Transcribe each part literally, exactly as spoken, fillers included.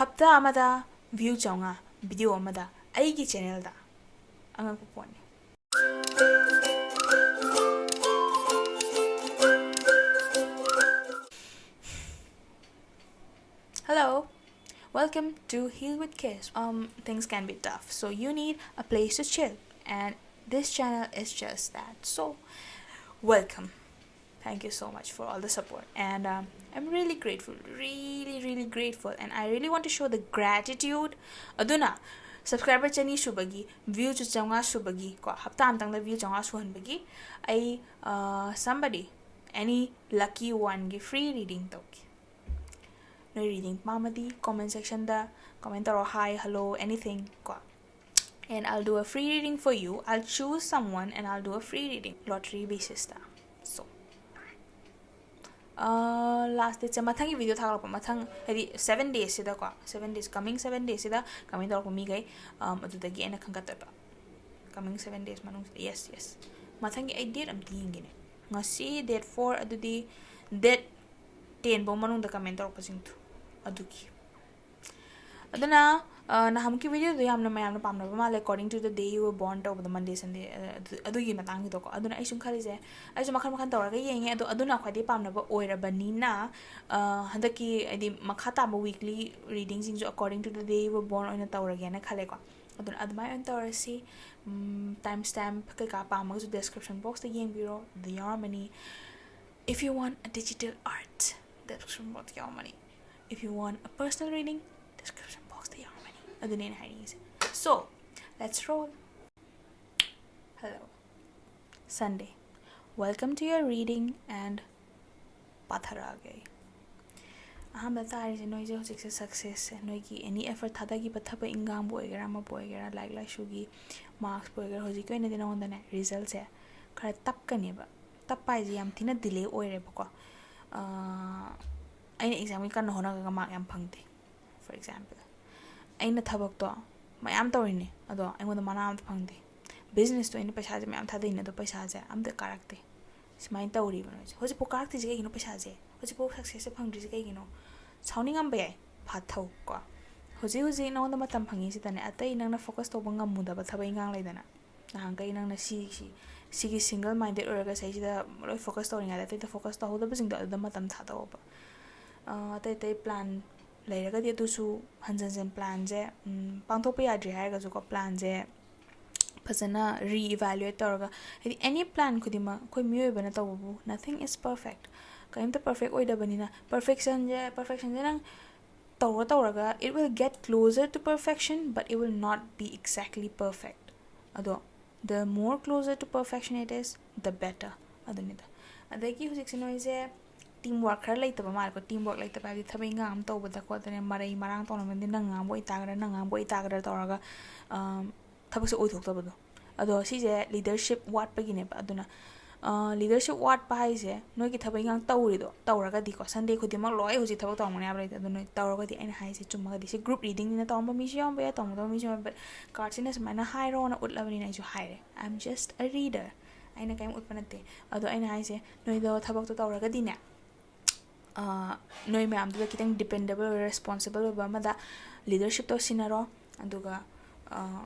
ꯍꯞꯇꯥ ꯑꯃꯗ view ꯆꯥꯝꯃꯉꯥ video ꯑꯃꯗ ꯑꯩꯒꯤ channelꯗ꯫ ꯑꯉꯛꯄ ꯄꯣꯠꯅꯤ꯫ Hello, welcome to Heal with Kiss. Um, things can be tough, so you need a place to chill, and this channel is just that. So, welcome. Thank you so much for all the support, and um, I'm really grateful, really, really grateful, and I really want to show the gratitude. ꯑꯗꯨꯅ subscriber ꯆꯅꯤ ꯁꯨꯕꯒꯤ, view ꯆꯥꯝꯃꯉꯥ ꯁꯨꯕꯒꯤ ꯀꯣ, ꯍꯞꯇꯥ ꯑꯃꯇꯪꯗ view ꯆꯥꯝꯃꯉꯥ ꯁꯨꯍꯟꯕꯒꯤ ꯑꯩ, uh, somebody, any lucky oneꯒꯤ free reading ꯇꯧꯒꯦ꯫ ꯅꯣꯏ reading ꯄꯥꯝꯃꯗꯤ comment sectionꯗ comment ꯇꯧꯔꯣ, hi, hello, anything ꯀꯣ, and I'll do a free reading for you. I'll choose someone and I'll do a free reading, lottery basisꯇ. So, uh, last dateꯁꯦ ꯃꯊꯪꯒꯤ video ꯊꯥꯒꯠꯂꯛꯄ, ꯃꯊꯪ ꯍꯥꯏꯗꯤ seven daysꯁꯤꯗꯀꯣ, seven days, coming seven daysꯁꯤꯗ comment ꯇꯧꯔꯛꯄ ꯃꯤꯈꯩ, um, ꯑꯗꯨꯗꯒꯤ ꯑꯩꯅ ꯈꯟꯒꯠꯇꯣꯏꯕ, coming seven days ꯃꯅꯨꯡꯁꯤꯗ꯫ Yes, yes. ꯃꯊꯪꯒꯤ ꯑꯩ date ꯑꯝꯇ ꯌꯦꯡꯒꯦꯅꯦ꯫ ꯉꯁꯤ date four, ꯑꯗꯨꯗꯤ date ten ꯐꯥꯎ ꯃꯅꯨꯡꯗ comment ꯇꯧꯔꯛꯄꯁꯤꯡꯗꯣ ꯑꯗꯨꯒꯤ꯫ ꯑꯗꯨꯅ, ꯑ, ꯅꯍꯥꯟꯃꯨꯛꯀꯤ videoꯗꯣ ꯌꯥꯝꯅ ꯃꯌꯥꯝꯅ ꯄꯥꯝꯅꯕ ꯃꯥꯜꯂꯦ, according to the day you were born ꯇꯧꯕꯗꯣ, Monday, Sunday, ꯑ, ꯑꯗꯨ-, ꯑꯗꯨꯒꯤ ꯃꯇꯥꯡꯒꯤꯗꯣꯀꯣ꯫ ꯑꯗꯨꯅ ꯑꯩ ꯁꯨꯝ ꯈꯜꯂꯤꯁꯦ, ꯑꯩꯁꯨ ꯃꯈꯜ ꯃꯈꯜ ꯇꯧꯔꯒ ꯌꯦꯡꯉꯦ, ꯑꯗꯣ ꯑꯗꯨꯅ ꯈ꯭ꯋꯥꯏꯗꯒꯤ ꯄꯥꯝꯅꯕ ꯑꯣꯏꯔꯕꯅꯤꯅ, ꯑ, ꯍꯟꯗꯛꯀꯤ ꯍꯥꯏꯗꯤ ꯃꯈꯥ ꯇꯥꯕ weekly readingꯁꯤꯡꯁꯨ according to the day you were born ꯑꯣꯏꯅ ꯇꯧꯔꯒꯦꯅ ꯈꯜꯂꯦꯀꯣ꯫ ꯑꯗꯨꯅ ꯑꯗꯨꯃꯥꯏꯅ ꯑꯣꯏꯅ ꯇꯧꯔꯁꯤ꯫ ꯎꯝ, time stamp ꯀꯩꯀꯥ ꯄꯥꯝꯃꯒꯁꯨ description boxꯇ ꯌꯦꯡꯕꯤꯔꯣ, ꯑꯗꯨꯗ ꯌꯥꯎꯔꯝꯃꯅꯤ꯫ If you want a digital art, description boxꯇ ꯌꯥꯎꯔꯝꯃꯅꯤ꯫ If you want a personal reading, description boxꯇ ꯌꯥꯎꯔꯝꯃꯅꯤ꯫ ꯑꯗꯨꯅꯦ ꯑꯩꯅ ꯍꯥꯏꯅꯤꯡꯉꯤꯁꯦ꯫ So, let's roll. Hello. Sunday. Welcome to your reading and ꯄꯥꯊꯔꯛꯑꯒꯦ ꯑꯩ꯫ ꯑꯍꯥꯟꯕꯗ ꯇꯥꯔꯤꯁꯦ ꯅꯣꯏꯁꯦ ꯍꯧꯖꯤꯛꯁꯦ successꯁꯦ, ꯅꯣꯏꯒꯤ any effort ꯊꯥꯗꯈꯤꯕ ꯊꯕꯛ ꯏꯟꯈꯥꯡꯕꯨ ꯑꯣꯏꯒꯦꯔꯥ, ꯑꯃꯕꯨ ꯑꯣꯏꯒꯦꯔꯥ, ꯂꯥꯏꯔꯤꯛ ꯂꯥꯏꯁꯨꯒꯤ marksꯄꯨ ꯑꯣꯏꯒꯦꯔꯥ, ꯍꯧꯖꯤꯛꯀꯤ ꯑꯣꯏꯅꯗꯤ ꯅꯉꯣꯟꯗꯅꯦ resultꯁꯦ ꯈꯔ ꯇꯞꯀꯅꯦꯕ꯫ ꯇꯞꯄ ꯍꯥꯏꯁꯦ ꯌꯥꯝ ꯊꯤꯅ delay ꯑꯣꯏꯔꯦꯕꯀꯣ꯫ ꯑꯥ, ꯑꯩꯅ examꯒꯤ ꯀꯟꯅ ꯍꯣꯠꯅꯔꯒ mark ꯌꯥꯝ ꯐꯪꯗꯦ꯫ For example, ꯑꯩꯅ ꯊꯕꯛꯇꯣ ꯃꯌꯥꯝ ꯇꯧꯔꯤꯅꯦ, ꯑꯗꯣ ꯑꯩꯉꯣꯟꯗ ꯃꯅꯥ ꯑꯝꯇ ꯐꯪꯗꯦ꯫ Businessꯇꯣ ꯑꯩꯅ ꯄꯩꯁꯥꯁꯦ ꯃꯌꯥꯝ ꯊꯥꯗꯩꯅꯦ, ꯑꯗꯣ ꯄꯩꯁꯥꯁꯦ ꯑꯝꯇ ꯀꯥꯔꯛꯇꯦ꯫ ꯁꯨꯃꯥꯏꯅ ꯇꯧꯔꯤꯕ ꯅꯣꯏꯁꯦ꯫ ꯍꯧꯖꯤꯛꯐꯥꯎ ꯀꯥꯔꯛꯇ꯭ꯔꯤꯁꯦ ꯀꯩꯒꯤꯅꯣ ꯄꯩꯁꯥꯁꯦ? ꯍꯧꯖꯤꯛꯐꯥꯎ successꯁꯦ ꯐꯪꯗ꯭ꯔꯤꯁꯦ ꯀꯩꯒꯤꯅꯣ? ꯁꯥꯎꯅꯤꯡꯉꯝꯕ ꯌꯥꯏ꯫ ꯐꯥꯊꯧ ꯀꯣ꯫ ꯍꯧꯖꯤꯛ ꯍꯧꯖꯤꯛ ꯅꯉꯣꯟꯗ ꯃꯇꯝ ꯐꯪꯉꯤꯁꯤꯗꯅꯦ, ꯑꯇꯩ ꯅꯪꯅ focus ꯇꯧꯕ ꯉꯝꯃꯨꯗꯕ ꯊꯕꯛ ꯏꯪꯈꯥꯡ ꯂꯩꯗꯅ, ꯅꯍꯥꯟꯈꯩ ꯅꯪꯅ ꯁꯤꯁꯤ ꯁꯤꯒꯤ single minded ꯑꯣꯏꯔꯒ ꯁꯤꯁꯤꯗ ꯂꯣꯏ focus ꯇꯧꯔꯤꯉꯩꯗ ꯑꯇꯩꯗ focus ꯇꯧꯍꯧꯗꯕꯁꯤꯡꯗꯣ ꯑꯗꯨꯗ ꯃꯇꯝ ꯊꯥꯗꯧꯕ꯫ ꯑꯇꯩ ꯑꯇꯩ plan ꯂꯩꯔꯒꯗꯤ ꯑꯗꯨꯁꯨ ꯍꯟꯖꯟ ꯍꯟꯖꯟ planꯁꯦ ꯄꯥꯡꯊꯣꯛꯄ ꯌꯥꯗ꯭ꯔꯤ ꯍꯥꯏꯔꯒꯁꯨꯀꯣ, planꯁꯦ ꯐꯖꯅ re-evaluate ꯇꯧꯔꯒ, ꯍꯥꯏꯗꯤ any plan ꯈꯨꯗꯤꯡꯃꯛ ꯑꯩꯈꯣꯏ ꯃꯤꯑꯣꯏꯕꯅ ꯇꯧꯕꯕꯨ, nothing is perfect, ꯀꯔꯤꯝꯇ perfect ꯑꯣꯏꯗꯕꯅꯤꯅ, perfectionꯁꯦ perfectionꯁꯦ ꯅꯪ ꯇꯧꯔ ꯇꯧꯔꯒ it will get closer to perfection but it will not be exactly perfect. ꯑꯗꯣ the more closer to perfection it is, the better. ꯑꯗꯨꯅꯤꯗ꯫ ꯑꯗꯒꯤ ꯍꯧꯖꯤꯛꯁꯦ ꯅꯣꯏꯁꯦ team work ꯈꯔ ꯂꯩꯇꯕ ꯃꯥꯜꯂꯦꯀꯣ꯫ Team work ꯂꯩꯇꯕ ꯍꯥꯏꯕꯗꯤ ꯊꯕꯛ ꯏꯪꯈꯥꯡ ꯑꯃ ꯇꯧꯕꯗ ꯈꯣꯠꯇꯅ ꯃꯔꯩ ꯃꯔꯥꯡ ꯇꯧꯅꯕꯗꯤ, ꯅꯪ ꯉꯥꯡꯕ ꯑꯣꯏꯇꯥꯒꯗ꯭ꯔꯥ, ꯅꯪ ꯉꯥꯡꯕ ꯑꯣꯏꯇꯥꯒꯗ꯭ꯔꯥ ꯇꯧꯔꯒ ꯊꯕꯛꯁꯦ ꯑꯣꯏꯊꯣꯛꯇꯕꯗꯣ꯫ ꯑꯗꯣ ꯁꯤꯁꯦ leadership ꯋꯥꯠꯄꯒꯤꯅꯦꯕ꯫ ꯑꯗꯨꯅ leadership ꯋꯥꯠꯄ ꯍꯥꯏꯁꯦ, ꯅꯣꯏꯒꯤ ꯊꯕꯛ ꯏꯪꯈꯥꯡ ꯇꯧꯔꯤꯗꯣ ꯇꯧꯔꯒꯗꯤꯀꯣ, Sunday ꯈꯨꯗꯤꯡꯃꯛ ꯂꯣꯏ ꯍꯧꯖꯤꯛ ꯊꯕꯛ ꯇꯧꯔꯝꯒꯅꯤ ꯍꯥꯏꯕ ꯂꯩꯇꯦ꯫ ꯑꯗꯨ ꯅꯣꯏ ꯇꯧꯔꯒꯗꯤ, ꯑꯩꯅ ꯍꯥꯏꯁꯦ ꯆꯨꯝꯃꯒꯗꯤ, ꯁꯤ group readingꯅꯤꯅ ꯇꯧꯔꯝꯕ ꯃꯤꯁꯨ ꯌꯥꯎꯔꯝꯕ ꯌꯥꯏ, ꯇꯧꯔꯝꯗꯕ ꯃꯤꯁꯨ ꯌꯥꯎꯔꯝꯕ ꯌꯥꯏ, but cardꯁꯤꯅ ꯁꯨꯃꯥꯏꯅ ꯍꯥꯏꯔꯣꯅ ꯎꯠꯂꯕꯅꯤꯅ ꯑꯩꯁꯨ ꯍꯥꯏꯔꯦ꯫ I am just a reader. ꯑꯩꯅ ꯀꯔꯤꯝ ꯎꯠꯄ ꯅꯠꯇꯦ꯫ ꯑꯗꯣ ꯑꯩꯅ ꯍꯥꯏꯁꯦ, ꯅꯣꯏꯗꯣ ꯊꯕꯛꯇꯣ ꯇꯧꯔꯒꯗꯤꯅꯦ, ꯅꯣꯏ ꯃꯌꯥꯝꯗꯨꯗ ꯈꯤꯇꯪ dependable ꯑꯣꯏꯕ, responsible ꯑꯣꯏꯕ ꯑꯃꯗ leadershipꯇꯣ ꯁꯤꯟꯅꯔꯣ, ꯑꯗꯨꯒ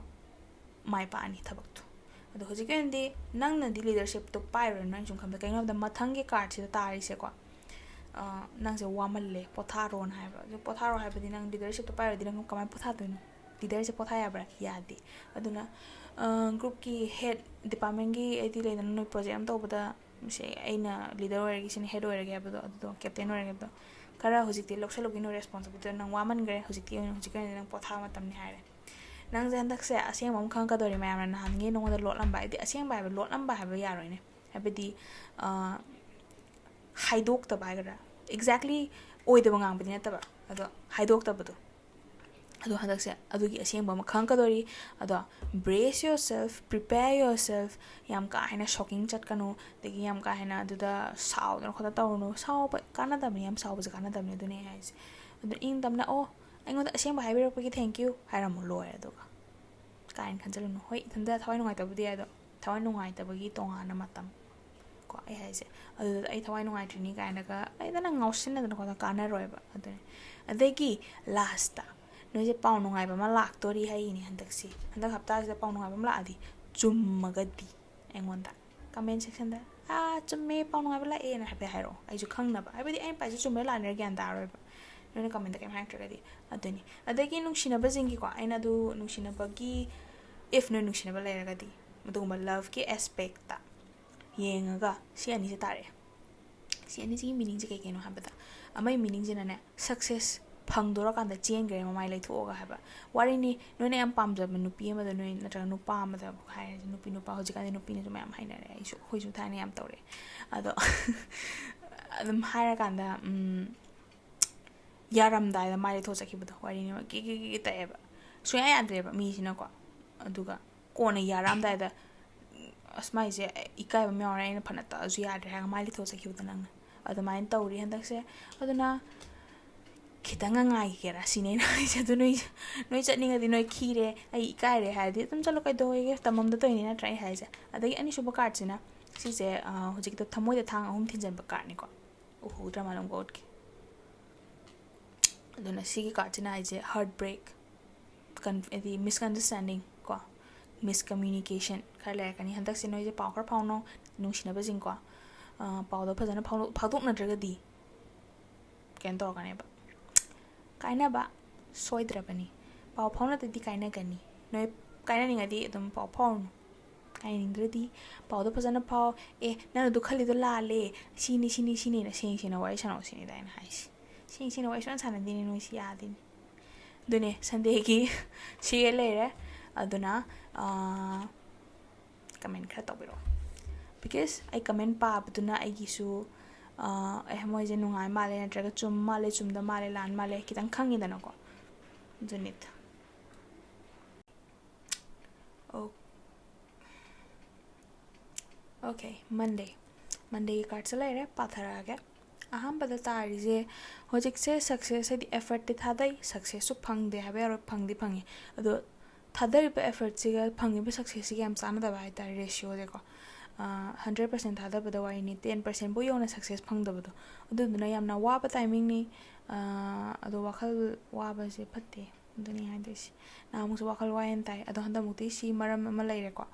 ꯃꯥꯏ ꯄꯥꯛꯑꯅꯤ ꯊꯕꯛꯇꯣ꯫ ꯑꯗꯣ ꯍꯧꯖꯤꯛꯀꯤ ꯑꯣꯏꯅꯗꯤ ꯅꯪꯅꯗꯤ leadershipꯇꯣ ꯄꯥꯏꯔꯨꯔꯅꯨ꯫ ꯑꯩꯅ ꯁꯨꯝ ꯈꯟꯕꯗ, ꯀꯩꯒꯤꯅꯣ ꯍꯥꯏꯕꯗ ꯃꯊꯪꯒꯤ cardꯁꯤꯗ ꯇꯥꯔꯤꯁꯦꯀꯣ, ꯅꯪꯁꯦ ꯋꯥꯃꯜꯂꯦ, ꯄꯣꯊꯥꯔꯣꯅ ꯍꯥꯏꯕ꯫ ꯑꯗꯨ ꯄꯣꯊꯥꯔꯣ ꯍꯥꯏꯕꯗꯤ ꯅꯪ leadershipꯇꯣ ꯄꯥꯏꯔꯗꯤ ꯅꯪ ꯀꯃꯥꯏꯅ ꯄꯣꯊꯥꯗꯣꯏꯅꯣ? Leaderꯁꯦ ꯄꯣꯊꯥ ꯌꯥꯕ꯭ꯔꯥ? ꯌꯥꯗꯦ꯫ ꯑꯗꯨꯅ groupꯀꯤ head, departmentꯀꯤ, ꯍꯥꯏꯗꯤ ꯂꯩꯗꯅ, ꯅꯣꯏ project ꯑꯃ ꯇꯧꯕꯗ ꯁꯦ ꯑꯩꯅ leader ꯑꯣꯏꯔꯒꯦ, ꯁꯤꯅ head ꯑꯣꯏꯔꯒꯦ ꯍꯥꯏꯕꯗꯣ, ꯑꯗꯨꯗꯣ captain ꯑꯣꯏꯔꯒꯦ ꯍꯥꯏꯕꯗꯣ, ꯈꯔ ꯍꯧꯖꯤꯛꯇꯤ ꯂꯧꯁꯜꯂꯨꯒꯤꯅꯣ responsibilityꯗꯣ꯫ ꯅꯪ ꯋꯥꯃꯟꯈ꯭ꯔꯦ꯫ ꯍꯧꯖꯤꯛꯇꯤ ꯑꯣꯏꯅ, ꯍꯧꯖꯤꯛꯀꯤ ꯑꯣꯏꯅꯗꯤ ꯅꯪ ꯄꯣꯊꯥꯕ ꯃꯇꯝꯅꯤ ꯍꯥꯏꯔꯦ꯫ ꯅꯪꯁꯦ ꯍꯟꯗꯛꯁꯦ ꯑꯁꯦꯡꯕ ꯑꯃ ꯈꯪꯉꯛꯀꯗꯧꯔꯤ꯫ ꯃꯌꯥꯝꯅ ꯅꯍꯥꯟꯉꯩ ꯅꯉꯣꯟꯗ ꯂꯣꯠꯂꯝꯕ, ꯍꯥꯏꯗꯤ ꯑꯁꯦꯡꯕ ꯍꯥꯏꯕ, ꯂꯣꯠꯂꯝꯕ ꯍꯥꯏꯕ ꯌꯥꯔꯣꯏꯅꯦ, ꯍꯥꯏꯕꯗꯤ ꯍꯥꯏꯗꯣꯛꯇꯕ ꯍꯥꯏꯒꯗ꯭ꯔꯥ, exactly ꯑꯣꯏꯗꯕ ꯉꯥꯡꯕꯗꯤ ꯅꯠꯇꯕ, ꯑꯗꯣ ꯍꯥꯏꯗꯣꯛꯇꯕꯗꯣ꯫ ꯑꯗꯣ ꯍꯟꯗꯛꯁꯦ ꯑꯗꯨꯒꯤ ꯑꯁꯦꯡꯕ ꯑꯃ ꯈꯪꯉꯛꯀꯗꯧꯔꯤ꯫ ꯑꯗꯣ brace yourself, prepare yourself꯫ ꯌꯥꯝ ꯀꯥ ꯍꯦꯟꯅ shocking ꯆꯠꯀꯅꯨ, ꯑꯗꯒꯤ ꯌꯥꯝ ꯀꯥ ꯍꯦꯟꯅ ꯑꯗꯨꯗ ꯁꯥꯎꯗꯅ ꯈꯣꯠꯇꯅ ꯇꯧꯔꯨꯅꯨ꯫ ꯁꯥꯎꯕ ꯀꯥꯟꯅꯗꯕꯅꯤ, ꯌꯥꯝ ꯁꯥꯎꯕꯁꯦ ꯀꯥꯟꯅꯗꯕꯅꯤ꯫ ꯑꯗꯨꯅꯦ ꯑꯩ ꯍꯥꯏꯁꯦ꯫ ꯑꯗꯨ ꯏꯪ ꯇꯞꯅ, "ꯑꯣ, ꯑꯩꯉꯣꯟꯗ ꯑꯁꯦꯡꯕ ꯍꯥꯏꯕꯤꯔꯛꯄꯒꯤ thank you" ꯍꯥꯏꯔꯝꯃꯣ, ꯂꯣꯏꯔꯦ꯫ ꯑꯗꯨꯒ ꯀꯥ ꯍꯦꯟꯅ ꯈꯟꯖꯜꯂꯨꯅꯨ꯫ ꯍꯣꯏ, ꯏꯊꯟꯇ ꯊꯋꯥꯏ ꯅꯨꯡꯉꯥꯏꯇꯕꯕꯨꯗꯤ ꯌꯥꯏ, ꯑꯗꯣ ꯊꯋꯥꯏ ꯅꯨꯡꯉꯥꯏꯇꯕꯒꯤ ꯇꯣꯉꯥꯟꯅ ꯃꯇꯝ꯫ ꯀꯣ ꯑꯩ ꯍꯥꯏꯁꯦ꯫ ꯑꯗꯨꯗ ꯑꯩ ꯊꯋꯥꯏ ꯅꯨꯡꯉꯥꯏꯇ꯭ꯔꯤꯅꯤ ꯀꯥꯏꯅꯒ ꯂꯩꯗꯅ ꯉꯥꯎꯁꯤꯟꯅꯗꯅ ꯈꯣꯠꯇꯅ ꯀꯥꯟꯅꯔꯣꯏꯕ꯫ ꯑꯗꯨꯅꯤ꯫ ꯑꯗꯒꯤ ꯂꯥꯁꯇ ꯅꯣꯏꯁꯦ ꯄꯥꯎ ꯅꯨꯡꯉꯥꯏꯕ ꯑꯃ ꯂꯥꯛꯇꯣꯔꯤ ꯍꯥꯏꯔꯤꯅꯦ ꯍꯟꯗꯛꯁꯤ꯫ ꯍꯟꯗꯛ ꯍꯞꯇꯥꯁꯤꯗ ꯄꯥꯎ ꯅꯨꯡꯉꯥꯏꯕ ꯑꯃ ꯂꯥꯛꯑꯗꯤ ꯆꯨꯝꯃꯒꯗꯤ ꯑꯩꯉꯣꯟꯗ ꯀꯃꯦꯟ ꯁꯦꯛꯁꯟꯗ "ꯑꯥ ꯆꯨꯝꯃꯦ, ꯄꯥꯎ ꯅꯨꯡꯉꯥꯏꯕ ꯂꯥꯛꯑꯦꯅ" ꯍꯥꯏꯐꯦꯠ ꯍꯥꯏꯔꯛꯑꯣ꯫ ꯑꯩꯁꯨ ꯈꯪꯅꯕ, ꯍꯥꯏꯕꯗꯤ ꯑꯩꯅ ꯄꯥꯏꯁꯦ ꯆꯨꯝꯕ ꯂꯥꯟꯅꯔ ꯒ꯭ꯌꯥꯟ ꯇꯥꯔꯔꯣꯏꯕ ꯅꯣꯏꯅ ꯀꯃꯦꯟꯗ ꯀꯩꯝ ꯍꯥꯏꯔꯛꯇ꯭ꯔꯒꯗꯤ꯫ ꯑꯗꯨꯅꯤ꯫ ꯑꯗꯒꯤ ꯅꯨꯡꯁꯤꯅꯕꯁꯤꯡꯒꯤꯀꯣ, ꯑꯩꯅ ꯑꯗꯨ ꯅꯨꯡꯁꯤꯅꯕꯒꯤ, if ꯅꯣꯏ ꯅꯨꯡꯁꯤꯅꯕ ꯂꯩꯔꯒꯗꯤ, ꯑꯗꯨꯒꯨꯝꯕ ꯂꯞꯀꯤ ꯑꯦꯁꯄꯦꯛꯇ ꯌꯦꯡꯉꯒ ꯁꯤ ꯑꯅꯤꯁꯦ ꯇꯥꯔꯛꯑꯦ꯫ ꯁꯤ ꯑꯅꯤꯁꯤꯒꯤ ꯃꯤꯅꯤꯡꯁꯦ ꯀꯩ ꯀꯩꯅꯣ ꯍꯥꯏꯕꯗ, ꯑꯃꯒꯤ ꯃꯤꯅꯤꯡꯁꯤꯅꯅꯦ, ꯁꯛꯁꯦꯁ ꯐꯪꯗꯣꯔꯀꯥꯟꯗ ꯆꯦꯟꯈ꯭ꯔꯦ ꯃꯃꯥꯏ ꯂꯩꯊꯣꯛꯑꯒ ꯍꯥꯏꯕ꯫ ꯋꯥꯔꯤꯅꯤ, ꯅꯣꯏꯅ ꯌꯥꯝ ꯄꯥꯝꯖꯕ ꯅꯨꯄꯤ ꯑꯃꯗ ꯅꯣꯏ, ꯅꯠꯇ꯭ꯔꯒ ꯅꯨꯄꯥ ꯑꯃꯗ ꯍꯥꯏꯔꯁꯦ, ꯅꯨꯄꯤ ꯅꯨꯄꯥ ꯍꯧꯖꯤꯛꯀꯥꯟꯗꯤ ꯅꯨꯄꯤꯅꯁꯨ ꯃꯌꯥꯝ ꯍꯥꯏꯅꯔꯦ, ꯑꯩꯁꯨ, ꯑꯩꯈꯣꯏꯁꯨ ꯊꯥꯏꯅ ꯌꯥꯝ ꯇꯧꯔꯛꯑꯦ꯫ ꯑꯗꯣ ꯑꯗꯨꯝ ꯍꯥꯏꯔꯀꯥꯟꯗ ꯌꯥꯔꯝꯗꯥꯏꯗ ꯃꯥꯏ ꯂꯩꯊꯣꯛꯆꯈꯤꯕꯗꯣ, ꯋꯥꯔꯤꯅꯦꯕ, ꯀꯤ ꯀꯤ ꯀꯤ ꯇꯛꯑꯦꯕ꯫ ꯁꯨꯡꯌꯥ ꯌꯥꯗ꯭ꯔꯦꯕ ꯃꯤꯁꯤꯅꯀꯣ꯫ ꯑꯗꯨꯒ ꯀꯣꯟꯅ ꯌꯥꯔꯛꯑꯝꯗꯥꯏꯗ, "ꯑꯁ, ꯃꯥꯏꯁꯦ ꯏꯀꯥꯏꯕ ꯑꯃ ꯌꯥꯎꯔꯦ, ꯑꯩꯅ ꯐꯅ ꯇꯛꯑꯁꯨ ꯌꯥꯗ꯭ꯔꯦ" ꯍꯥꯏꯔꯒ ꯃꯥꯏ ꯂꯩꯊꯣꯛꯆꯈꯤꯕꯗꯣ ꯅꯪꯅ꯫ ꯑꯗꯨꯃꯥꯏꯅ ꯇꯧꯔꯤ ꯍꯟꯗꯛꯁꯦ꯫ ꯑꯗꯨꯅ ꯈꯤꯇꯪꯒ ꯉꯥꯏꯒꯦꯔꯥ ꯁꯤꯅꯦ ꯑꯩꯅ ꯍꯥꯏꯁꯦ꯫ ꯑꯗꯨ ꯅꯣꯏ, ꯅꯣꯏ ꯆꯠꯅꯤꯡꯉꯗꯤ, ꯅꯣꯏ ꯈꯤꯔꯦ, ꯑꯩ ꯏꯀꯥꯏꯔꯦ ꯍꯥꯏꯔꯗꯤ ꯑꯗꯨꯝ ꯆꯠꯂꯣ, ꯀꯩꯗꯧꯋꯦꯒꯦ? ꯇꯝꯐꯝꯗ ꯇꯧꯔꯤꯅꯤ ꯅꯠꯇ꯭ꯔꯥ ꯑꯩ ꯍꯥꯏꯁꯦ? ꯑꯗꯒꯤ ꯑꯅꯤꯁꯨꯕ ꯀꯥꯔꯠꯁꯤꯅ ꯁꯤꯁꯦ, ꯑ, ꯍꯧꯖꯤꯛꯀꯤꯗꯣ ꯊꯃꯣꯏꯗ ꯊꯥꯡ ꯑꯍꯨꯝ ꯊꯤꯟꯖꯟꯕ ꯀꯥꯔꯠꯅꯤꯀꯣ꯫ ꯎꯍꯧꯗ꯭ꯔ ꯃꯥꯜꯂꯦ ꯒꯣꯠꯀꯤ꯫ ꯑꯗꯨꯅ ꯁꯤꯒꯤ ꯀꯥꯔꯠꯁꯤꯅ ꯍꯥꯏꯁꯦ ꯍꯥꯔꯠ ꯕ꯭ꯔꯦꯛ, ꯀꯟ-, ꯍꯥꯏꯗꯤ ꯃꯤꯁꯑꯟꯗꯔꯁ꯭ꯇꯦꯟꯗꯤꯡ ꯀꯣ, ꯃꯤꯁꯀꯝꯃ꯭ꯌꯨꯅꯤꯀꯦꯁꯟ ꯈꯔ ꯂꯩꯔꯛꯀꯅꯤ꯫ ꯍꯟꯗꯛꯁꯦ ꯅꯣꯏꯁꯦ ꯄꯥꯎ ꯈꯔ ꯐꯥꯎꯅꯧ, ꯅꯨꯡꯁꯤꯅꯕꯁꯤꯡꯀꯣ꯫ ꯑ, ꯄꯥꯎꯗꯣ ꯐꯖꯅ ꯐꯥꯎꯗꯣꯛ-, ꯐꯥꯎꯗꯣꯛꯅꯗ꯭ꯔꯒꯗꯤ ꯀꯩꯅꯣ ꯇꯧꯔꯛꯀꯅꯦꯕ, ꯀꯥꯏꯅꯕ ꯁꯣꯏꯗ꯭ꯔꯕꯅꯤ꯫ ꯄꯥꯎ ꯐꯥꯎꯅꯗ꯭ꯔꯗꯤ ꯀꯥꯏꯅꯒꯅꯤ꯫ ꯅꯣꯏ ꯀꯥꯏꯅꯅꯤꯡꯉꯗꯤ ꯑꯗꯨꯝ ꯄꯥꯎ ꯐꯥꯎꯔꯨꯅꯨ꯫ ꯀꯥꯏꯅꯤꯡꯗ꯭ꯔꯗꯤ ꯄꯥꯎꯗꯣ ꯐꯖꯅ ꯐꯥꯎ꯫ "ꯑꯦ, ꯅꯪ ꯑꯗꯨ ꯈꯜꯂꯤꯗꯣ ꯂꯥꯜꯂꯦ, ꯁꯤꯅꯤ, ꯁꯤꯅꯤ, ꯁꯤꯅꯤꯅ" ꯁꯦꯡ ꯁꯦꯡꯅ ꯋꯥꯔꯤ ꯁꯥꯟꯅꯧ ꯁꯤꯅꯤꯗ ꯑꯩꯅ ꯍꯥꯏꯁꯦ꯫ ꯁꯦꯡ ꯁꯦꯡꯅ ꯋꯥꯔꯤ ꯁꯨꯡꯁꯥꯟ ꯁꯥꯟꯅꯗꯦꯅꯦ ꯅꯣꯏꯁꯤ, ꯌꯥꯗꯦꯅꯦ꯫ ꯑꯗꯨꯅꯦ, ꯁꯟꯗꯦꯒꯤ ꯁꯤꯒꯩ ꯂꯩꯔꯦ꯫ ꯑꯗꯨꯅ, ꯑꯥ, ꯀꯃꯦꯟ ꯈꯔ ꯇꯧꯕꯤꯔꯛꯑꯣ꯫ Because ꯑꯩ ꯀꯃꯦꯟ ꯄꯥꯕꯗꯨꯅ ꯑꯩꯒꯤꯁꯨ, ꯑꯥ, ꯑꯦ, ꯃꯣꯏꯁꯦ ꯅꯨꯡꯉꯥꯏ ꯃꯥꯜꯂꯦ, ꯅꯠꯇ꯭ꯔꯒ ꯆꯨꯝ ꯃꯥꯜꯂꯦ, ꯆꯨꯝꯗ ꯃꯥꯜꯂꯦ, ꯂꯥꯟ ꯃꯥꯜꯂꯦ, ꯈꯤꯇꯪ ꯈꯪꯉꯤꯗꯅꯀꯣ꯫ ꯑꯗꯨꯅꯤꯗ꯫ ꯑꯣ-, OK, Monday꯫ Mondayꯒꯤ ꯀꯥꯔꯠꯁꯦ ꯂꯩꯔꯦ, ꯄꯥꯊꯔꯛꯑꯒꯦ꯫ ꯑꯍꯥꯟꯕꯗ ꯇꯥꯔꯤꯁꯦ, ꯍꯧꯖꯤꯛꯁꯦ success ꯍꯥꯏꯗꯤ effortꯇꯤ ꯊꯥꯗꯩ, successꯁꯨ ꯐꯪꯗꯦ ꯍꯥꯏꯕ ꯌꯥꯔꯣꯏ, ꯐꯪꯗꯤ ꯐꯪꯉꯤ꯫ ꯑꯗꯣ ꯊꯥꯗꯔꯤꯕ effortꯁꯤꯒ ꯐꯪꯉꯤꯕ successꯁꯤꯒ ꯌꯥꯝ ꯆꯥꯟꯅꯗꯕ ꯍꯥꯏꯇꯥꯔꯦ, ratioꯁꯦꯀꯣ꯫ ꯍꯟꯗ꯭ꯔꯦꯠ ꯄꯥꯔꯁꯦꯟ ꯊꯥꯗꯕꯗ ꯋꯥꯔꯤꯅꯤ, ꯇꯦꯟ ꯄꯥꯔꯁꯦꯟꯐꯥꯎ ꯌꯧꯅ ꯁꯛꯁꯦꯁ ꯐꯪꯗꯕꯗꯣ꯫ ꯑꯗꯨꯗꯨꯅ ꯌꯥꯝꯅ ꯋꯥꯕ ꯇꯥꯏꯃꯤꯡꯅꯤ꯫ ꯑꯗꯣ ꯋꯥꯈꯜ ꯋꯥꯕꯁꯦ ꯐꯠꯇꯦ꯫ ꯑꯗꯨꯅꯤ ꯍꯥꯏꯗꯣꯏꯁꯦ꯫ ꯅꯍꯥꯟꯃꯨꯛꯁꯨ ꯋꯥꯈꯜ ꯋꯥꯏꯅ ꯇꯥꯏ, ꯑꯗꯣ ꯍꯟꯗꯛꯃꯨꯛꯇꯤ ꯁꯤ ꯃꯔꯝ ꯑꯃ ꯂꯩꯔꯦꯀꯣ꯫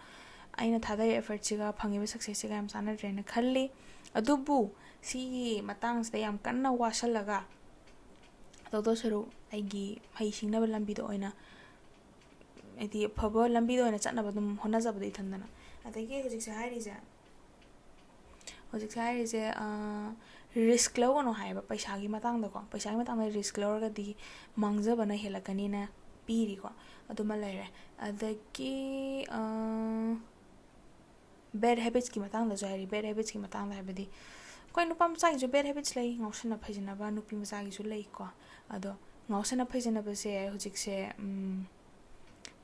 ꯑꯩꯅ ꯊꯥꯗꯔꯤꯕ ꯑꯦꯐꯔꯠꯁꯤꯒ ꯐꯪꯉꯤꯕ ꯁꯛꯁꯦꯁꯁꯤꯒ ꯌꯥꯝ ꯆꯥꯟꯅꯗ꯭ꯔꯦꯅ ꯈꯜꯂꯤ꯫ ꯑꯗꯨꯕꯨ ꯁꯤꯒꯤ ꯃꯇꯥꯡꯁꯤꯗ ꯌꯥꯝ ꯀꯟꯅ ꯋꯥꯁꯜꯂꯒ ꯇꯧꯗꯧ ꯁꯔꯨꯛ, ꯑꯩꯒꯤ ꯃꯍꯩ ꯁꯤꯡꯅꯕ ꯂꯝꯕꯤꯗ ꯑꯣꯏꯅ, ꯍꯥꯏꯗꯤ ꯑꯐꯕ ꯂꯝꯕꯤꯗ ꯑꯣꯏꯅ ꯆꯠꯅꯕ ꯑꯗꯨꯝ ꯍꯣꯠꯅꯖꯕꯗꯣ ꯏꯊꯟꯗꯅ꯫ ꯑꯗꯒꯤ ꯍꯧꯖꯤꯛꯁꯦ ꯍꯥꯏꯔꯤꯁꯦ, ꯍꯧꯖꯤꯛꯁꯦ ꯍꯥꯏꯔꯤꯁꯦ, ꯔꯤꯁꯛ ꯂꯧꯒꯅꯨ ꯍꯥꯏꯌꯦꯕ ꯄꯩꯁꯥꯒꯤ ꯃꯇꯥꯡꯗꯀꯣ꯫ ꯄꯩꯁꯥꯒꯤ ꯃꯇꯥꯡꯗ ꯔꯤꯁꯛ ꯂꯧꯔꯒꯗꯤ ꯃꯥꯡꯖꯕꯅ ꯍꯦꯜꯂꯛꯀꯅꯤꯅ ꯄꯤꯔꯤꯀꯣ꯫ ꯑꯗꯨꯃ ꯂꯩꯔꯦ꯫ ꯑꯗꯒꯤ ꯕꯦꯠ ꯍꯦꯕꯤꯠꯁꯀꯤ ꯃꯇꯥꯡꯗꯁꯨ ꯍꯥꯏꯔꯤ꯫ ꯕꯦꯠ ꯍꯦꯕꯤꯠꯁꯀꯤ ꯃꯇꯥꯡꯗ ꯍꯥꯏꯕꯗꯤ ꯑꯩꯈꯣꯏ ꯅꯨꯄꯥ ꯃꯆꯥꯒꯤꯁꯨ ꯕꯦꯠ ꯍꯦꯕꯤꯠꯁ ꯂꯩ, ꯉꯥꯎꯁꯟꯅ ꯐꯩꯖꯅꯕ ꯅꯨꯄꯤ ꯃꯆꯥꯒꯤꯁꯨ ꯂꯩꯀꯣ꯫ ꯑꯗꯣ ꯉꯥꯎꯁꯟꯅ ꯐꯩꯖꯅꯕꯁꯦ ꯍꯧꯖꯤꯛꯁꯦ,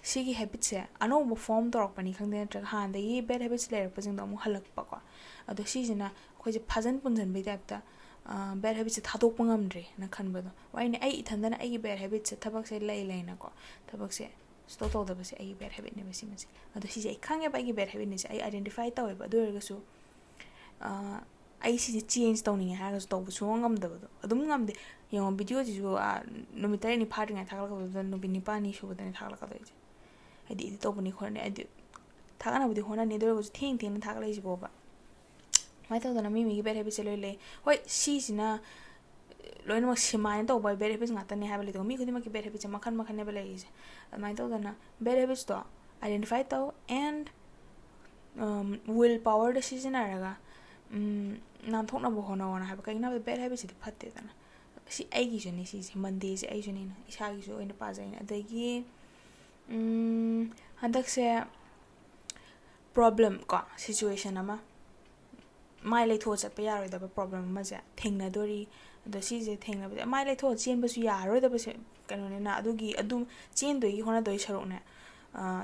ꯁꯤꯒꯤ ꯍꯦꯕꯤꯠꯁꯦ ꯑꯅꯧꯕ ꯐꯣꯔꯝ ꯇꯧꯔꯛꯄꯅꯤ ꯈꯪꯗꯦ, ꯅꯠꯇ꯭ꯔꯒ ꯍꯥꯟꯅꯗꯒꯤ ꯕꯦꯠ ꯍꯦꯕꯤꯠꯁ ꯂꯩꯔꯛꯄꯁꯤꯡꯗꯣ ꯑꯃꯨꯛ ꯍꯜꯂꯛꯄꯀꯣ꯫ ꯑꯗꯣ ꯁꯤꯁꯤꯅ ꯑꯩꯈꯣꯏꯁꯦ ꯐꯥꯖꯤꯟ ꯄꯨꯟꯁꯤꯟꯕꯒꯤ ꯇꯥꯏꯞꯇ ꯕꯦꯠ ꯍꯦꯕꯤꯠꯁꯦ ꯊꯥꯗꯣꯛꯄ ꯉꯝꯗ꯭ꯔꯦꯅ ꯈꯟꯕꯗꯣ꯫ ꯋꯥꯔꯤꯅꯤ, ꯑꯩ ꯏꯊꯟꯗꯅ ꯑꯩꯒꯤ ꯕꯦꯠ ꯍꯦꯕꯤꯠꯁꯦ, ꯊꯕꯛꯁꯦ ꯂꯩ ꯂꯩꯅꯀꯣ, ꯊꯕꯛꯁꯦ ꯁ꯭ꯇꯣꯞ ꯇꯧꯗꯕꯁꯦ ꯑꯩꯒꯤ ꯕꯦꯠ ꯍꯦꯕꯤꯠꯅꯦꯕ ꯁꯤꯃꯁꯦ꯫ ꯑꯗꯣ ꯁꯤꯁꯦ ꯑꯩ ꯈꯪꯉꯦꯕ ꯑꯩꯒꯤ ꯕꯦꯠ ꯍꯦꯕꯤꯠꯅꯦꯁꯦ, ꯑꯩ ꯑꯥꯏꯗꯦꯟꯇꯤꯐꯥꯏ ꯇꯧꯋꯦꯕ꯫ ꯑꯗꯨ ꯑꯣꯏꯔꯒꯁꯨ ꯑꯩ ꯁꯤꯁꯦ ꯆꯦꯟꯖ ꯇꯧꯅꯤꯡꯉꯦ ꯍꯥꯏꯔꯒꯁꯨ ꯇꯧꯕ ꯁꯨꯡꯉꯝ ꯉꯝꯗꯕꯗꯣ, ꯑꯗꯨꯝ ꯉꯝꯗꯦ꯫ ꯌꯦꯡꯉꯣ, ꯚꯤꯗꯤꯑꯣꯁꯤꯁꯨ ꯅꯨꯃꯤꯠ ꯇꯔꯦꯠꯅꯤ ꯐꯥꯗ꯭ꯔꯤꯉꯩ ꯊꯥꯒꯠꯂꯛꯀꯗꯕꯗꯣ ꯅꯨꯃꯤꯠ ꯅꯤꯄꯥꯜꯅꯤ ꯁꯨꯕꯗꯅꯦ ꯊꯥꯒꯠꯂꯛꯀꯗꯣꯏꯁꯦ꯫ ꯍꯥꯏꯗꯤ ꯏꯗꯤꯠ ꯇꯧꯕꯅꯤ ꯈꯣꯠꯅꯤ, ꯍꯥꯏꯗꯤ ꯊꯥꯒꯠꯅꯕꯗꯤ ꯍꯣꯠꯅꯅꯤ, ꯑꯗꯨ ꯑꯣꯏꯔꯒꯁꯨ ꯊꯦꯡ ꯊꯦꯡꯅ ꯊꯥꯒꯠꯂꯛꯏꯁꯤꯕꯣꯕ꯫ ꯁꯨꯃꯥꯏꯅ ꯇꯧꯗꯅ ꯃꯤ ꯃꯤꯒꯤ ꯕꯦꯠ ꯍꯦꯕꯤꯠꯁꯦ ꯂꯣꯏ ꯂꯩ꯫ ꯍꯣꯏ, ꯁꯤꯁꯤꯅ ꯂꯣꯏꯅꯃꯛ ꯁꯨꯃꯥꯏꯅ ꯇꯧꯕ ꯕꯦꯠ ꯍꯦꯕꯤꯠꯁ ꯉꯥꯛꯇꯅꯦ ꯍꯥꯏꯕ ꯂꯩꯇꯦꯀꯣ꯫ ꯃꯤ ꯈꯨꯗꯤꯡꯃꯛꯀꯤ ꯕꯦꯠ ꯍꯦꯕꯤꯠꯁꯦ ꯃꯈꯜ ꯃꯈꯜꯅꯦꯕ ꯂꯩꯔꯤꯁꯦ꯫ ꯑꯗꯨꯃꯥꯏꯅ ꯇꯧꯗꯅ ꯕꯦꯠ ꯍꯦꯕꯤꯠꯁꯇꯣ ꯑꯥꯏꯗꯦꯟꯇꯤꯐꯥꯏ ꯇꯧ, ꯑꯦꯟ ꯋꯤꯜ ꯄꯋꯔꯗ ꯁꯤꯖꯤꯟꯅꯔꯒ ꯅꯥꯟꯊꯣꯛꯅꯕ ꯍꯣꯠꯅꯧꯅ ꯍꯥꯏꯕ꯫ ꯀꯩꯒꯤꯅꯣ ꯍꯥꯏꯕꯗ ꯕꯦꯠ ꯍꯦꯕꯤꯠꯁꯤꯗꯤ ꯐꯠꯇꯦꯗꯅ꯫ ꯁꯤ ꯑꯩꯒꯤꯁꯨꯅꯦ, ꯁꯤꯁꯦ ꯃꯟꯗꯦꯁꯦ ꯑꯩꯁꯨꯅꯦꯅ ꯏꯁꯥꯒꯤꯁꯨ ꯑꯣꯏꯅ ꯄꯥꯖꯩꯅꯦ꯫ ꯑꯗꯒꯤ ꯍꯟꯗꯛꯁꯦ ꯄ꯭ꯔꯣꯕ꯭ꯂꯦꯝ ꯀꯣ, ꯁꯤꯆꯨꯋꯦꯁꯟ ꯑꯃ, ꯃꯥꯏ ꯂꯩꯊꯣꯛꯑ ꯆꯠꯄ ꯌꯥꯔꯣꯏꯗꯕ ꯄ꯭ꯔꯣꯕ꯭ꯂꯦꯝ ꯑꯃꯁꯦ ꯊꯦꯡꯅꯗꯣꯔꯤ꯫ ꯑꯗꯣ ꯁꯤꯁꯦ ꯊꯦꯡꯅꯕꯁꯦ, ꯃꯥꯏ ꯂꯩꯊꯣꯛꯑ ꯆꯦꯟꯕꯁꯨ ꯌꯥꯔꯔꯣꯏꯗꯕꯁꯦ ꯀꯩꯅꯣꯅꯤꯅ, ꯑꯗꯨꯒꯤ ꯑꯗꯨꯝ ꯆꯦꯟꯗꯣꯏꯒꯤ ꯍꯣꯠꯅꯗꯣꯏ ꯁꯔꯨꯛꯅꯦ,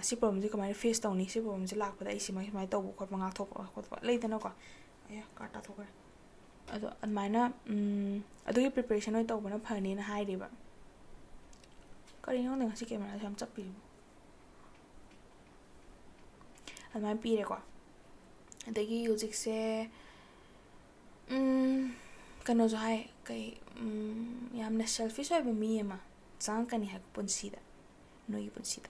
ꯁꯤ ꯄ꯭ꯔꯣꯕ꯭ꯂꯦꯝꯁꯦ ꯀꯃꯥꯏꯅ ꯐꯦꯁ ꯇꯧꯅꯤ, ꯁꯤ ꯄ꯭ꯔꯣꯕ꯭ꯂꯦꯝꯁꯦ ꯂꯥꯛꯄꯗ ꯑꯩ ꯁꯨꯃꯥꯏ ꯁꯨꯃꯥꯏꯅ ꯇꯧꯕ ꯈꯣꯠꯄ, ꯉꯥꯛꯊꯣꯛꯄ ꯈꯣꯠꯄ ꯂꯩꯗꯅꯀꯣ꯫ ꯑꯌꯥ, ꯀꯥꯔ ꯇꯥꯊꯣꯛꯈ꯭ꯔꯦ꯫ ꯑꯗꯣ ꯑꯗꯨꯃꯥꯏꯅ ꯑꯗꯨꯒꯤ ꯄ꯭ꯔꯤꯄꯦꯔꯦꯁꯟ ꯑꯣꯏꯅ ꯇꯧꯕꯅ ꯐꯅꯤꯅ ꯍꯥꯏꯔꯤꯕ꯫ ꯀꯔꯤꯅꯣ ꯈꯪꯗꯦ, ꯉꯁꯤ ꯀꯦꯃꯦꯔꯥꯁꯦ ꯌꯥꯝ ꯆꯞꯄꯤꯁꯤꯕꯣ꯫ ꯑꯗꯨꯃꯥꯏꯅ ꯄꯤꯔꯦꯀꯣ꯫ ꯑꯗꯒꯤ ꯍꯧꯖꯤꯛꯁꯦ ꯎꯝ, ꯀꯩꯅꯣꯁꯨ ꯍꯥꯏ, ꯀꯩ ꯎꯝ, ꯌꯥꯝꯅ selfish ꯑꯣꯏꯕ ꯃꯤ ꯑꯃ ꯆꯪꯉꯛꯀꯅꯤ ꯍꯥꯏꯕ ꯄꯨꯟꯁꯤꯗ, ꯅꯣꯏꯒꯤ ꯄꯨꯟꯁꯤꯗ,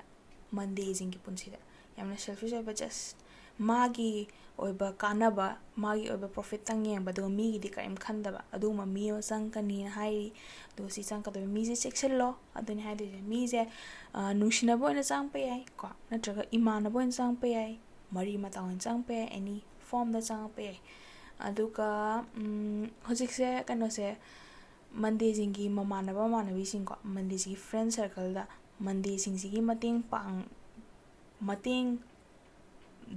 Mondayꯁꯤꯡꯒꯤ ꯄꯨꯟꯁꯤꯗ ꯌꯥꯝꯅ selfish ꯑꯣꯏꯕ, just ꯃꯥꯒꯤ ꯑꯣꯏꯕ ꯀꯥꯟꯅꯕ, ꯃꯥꯒꯤ ꯑꯣꯏꯕ profitꯇꯪ ꯌꯦꯡꯕ, ꯑꯗꯨꯒ ꯃꯤꯒꯤꯗꯤ ꯀꯔꯤꯝ ꯈꯟꯗꯕ ꯑꯗꯨꯒꯨꯝꯕ ꯃꯤ ꯑꯃ ꯆꯪꯉꯛꯀꯅꯤꯅ ꯍꯥꯏꯔꯤ꯫ ꯑꯗꯨꯒ ꯁꯤ ꯆꯪꯉꯛꯀꯗꯧꯕ ꯃꯤꯁꯦ ꯆꯦꯛꯁꯤꯜꯂꯣ, ꯑꯗꯨꯅꯤ ꯍꯥꯏꯗꯣꯏꯁꯦ꯫ ꯃꯤꯁꯦ ꯑ, ꯅꯨꯡꯁꯤꯅꯕ ꯑꯣꯏꯅ ꯆꯪꯉꯛꯄ ꯌꯥꯏ ꯀꯣ, ꯅꯠꯇ꯭ꯔꯒ ꯏꯃꯥꯟꯅꯕ ꯑꯣꯏꯅ ꯆꯪꯉꯛꯄ ꯌꯥꯏ, ꯃꯔꯤ ꯃꯇꯥ ꯑꯣꯏꯅ ꯆꯪꯉꯛꯄ ꯌꯥꯏ, any formꯗ ꯆꯪꯉꯛꯄ ꯌꯥꯏ꯫ ꯑꯗꯨꯒ ꯎꯝ, ꯍꯧꯖꯤꯛꯁꯦ ꯀꯩꯅꯣꯁꯦ, Mondayꯁꯤꯡꯒꯤ ꯃꯃꯥꯟꯅꯕ ꯃꯃꯥꯟꯅꯕꯤꯁꯤꯡꯀꯣ, Mondayꯁꯤꯒꯤ friend circleꯗ Mondayꯁꯤꯡꯁꯤꯒꯤ ꯃꯇꯦꯡ ꯄꯥꯡ ꯃꯇꯦꯡ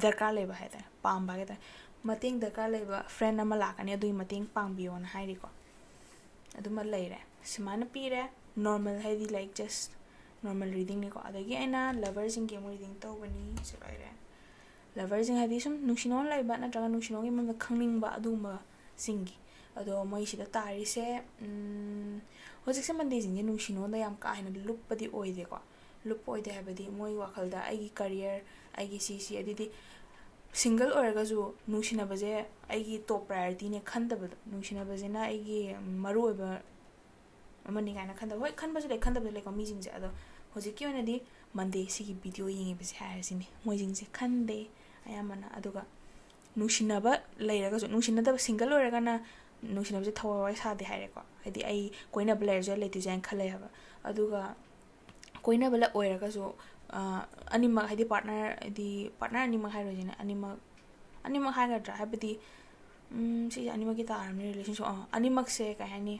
ꯗꯔꯀꯥꯔ ꯂꯩꯕ ꯍꯥꯏ ꯇꯥꯔꯦ, ꯄꯥꯝꯕ ꯍꯥꯏ ꯇꯥꯔꯦ, ꯃꯇꯦꯡ ꯗꯔꯀꯥꯔ ꯂꯩꯕ friend ꯑꯃ ꯂꯥꯛꯀꯅꯤ, ꯑꯗꯨꯒꯤ ꯃꯇꯦꯡ ꯄꯥꯡꯕꯤꯌꯣꯅ ꯍꯥꯏꯔꯤꯀꯣ꯫ ꯑꯗꯨꯃ ꯂꯩꯔꯦ꯫ ꯁꯨꯃꯥꯏꯅ ꯄꯤꯔꯦ꯫ Normal ꯍꯥꯏꯗꯤ, like, just normal readingꯅꯤꯀꯣ꯫ ꯑꯗꯒꯤ ꯑꯩꯅ loverꯁꯤꯡꯒꯤ ꯑꯃꯨꯛ reading ꯇꯧꯕꯅꯤ꯫ ꯁꯤ ꯂꯣꯏꯔꯦ꯫ Loverꯁꯤꯡ ꯍꯥꯏꯗꯤ ꯁꯨꯝ ꯅꯨꯡꯁꯤꯅꯣꯟ ꯂꯩꯕ ꯅꯠꯇ꯭ꯔꯒ ꯅꯨꯡꯁꯤꯅꯣꯟꯒꯤ ꯃꯔꯝꯗ ꯈꯪꯅꯤꯡꯕ ꯑꯗꯨꯒꯨꯝꯕꯁꯤꯡꯒꯤ꯫ ꯑꯗꯣ ꯃꯣꯏ ꯁꯤꯗ ꯇꯥꯔꯤꯁꯦ, ꯎꯝ, ꯍꯧꯖꯤꯛꯁꯦ Mondayꯁꯤꯡꯁꯦ ꯅꯨꯡꯁꯤꯅꯣꯟꯗ ꯌꯥꯝ ꯀꯥ ꯍꯦꯟꯅ ꯂꯨꯞꯄꯗꯤ ꯑꯣꯏꯗꯦꯀꯣ꯫ ꯂꯨꯞꯄ ꯑꯣꯏꯗꯦ ꯍꯥꯏꯕꯗꯤ ꯃꯣꯏ ꯋꯥꯈꯜꯗ ꯑꯩꯒꯤ career, ꯑꯩꯒꯤ ꯁꯤ ꯁꯤ, ꯑꯗꯨꯗꯤ single ꯑꯣꯏꯔꯒꯁꯨ ꯅꯨꯡꯁꯤꯅꯕꯁꯦ ꯑꯩꯒꯤ top priorityꯅꯦ ꯈꯟꯗꯕꯗꯣ, ꯅꯨꯡꯁꯤꯅꯕꯁꯤꯅ ꯑꯩꯒꯤ ꯃꯔꯨ ꯑꯣꯏꯕ ꯑꯃꯅꯤ ꯀꯥꯏꯅ ꯈꯟꯗꯕ, ꯍꯣꯏ, ꯈꯟꯕꯁꯨ ꯂꯩ, ꯈꯟꯗꯕꯁꯨ ꯂꯩꯀꯣ ꯃꯤꯁꯤꯡꯁꯦ꯫ ꯑꯗꯣ ꯍꯧꯖꯤꯛꯀꯤ ꯑꯣꯏꯅꯗꯤ Monday ꯁꯤꯒꯤ video ꯌꯦꯡꯉꯤꯕꯁꯦ ꯍꯥꯏꯔꯁꯤꯅꯦ, ꯃꯣꯏꯁꯤꯡꯁꯦ ꯈꯟꯗꯦ ꯑꯌꯥꯝꯕꯅ꯫ ꯑꯗꯨꯒ ꯅꯨꯡꯁꯤꯅꯕ ꯂꯩꯔꯒꯁꯨ, ꯅꯨꯡꯁꯤꯅꯗꯕ, single ꯑꯣꯏꯔꯒꯅ ꯅꯨꯡꯁꯤꯅꯕꯁꯦ ꯊꯋꯥꯏ ꯋꯥꯏ ꯁꯥꯗꯦ ꯍꯥꯏꯔꯦꯀꯣ, ꯍꯥꯏꯗꯤ ꯑꯩ ꯀꯣꯏꯅꯕ ꯂꯩꯔꯁꯨ ꯌꯥꯏ, ꯂꯩꯇ꯭ꯔꯁꯨ ꯌꯥꯏꯅ ꯈꯜꯂꯦ ꯍꯥꯏꯕ꯫ ꯑꯗꯨꯒ ꯀꯣꯏꯅꯕ ꯂ-, ꯑꯣꯏꯔꯒꯁꯨ, ꯑ, ꯑꯅꯤꯃꯛ, ꯍꯥꯏꯗꯤ partner, ꯍꯥꯏꯗꯤ partner ꯑꯅꯤꯃꯛ ꯍꯥꯏꯔꯣꯏꯁꯤꯅꯦ, ꯑꯅꯤꯃꯛ, ꯑꯅꯤꯃꯛ ꯍꯥꯏꯒꯗ꯭ꯔꯥ, ꯍꯥꯏꯕꯗꯤ ꯎꯝ, ꯁꯤꯁꯦ ꯑꯅꯤꯃꯛꯀꯤ ꯇꯥꯔꯝꯅꯤ, relationship, ꯑ, ꯑꯅꯤꯃꯛꯁꯦ ꯀꯩ ꯍꯥꯏꯅꯤ,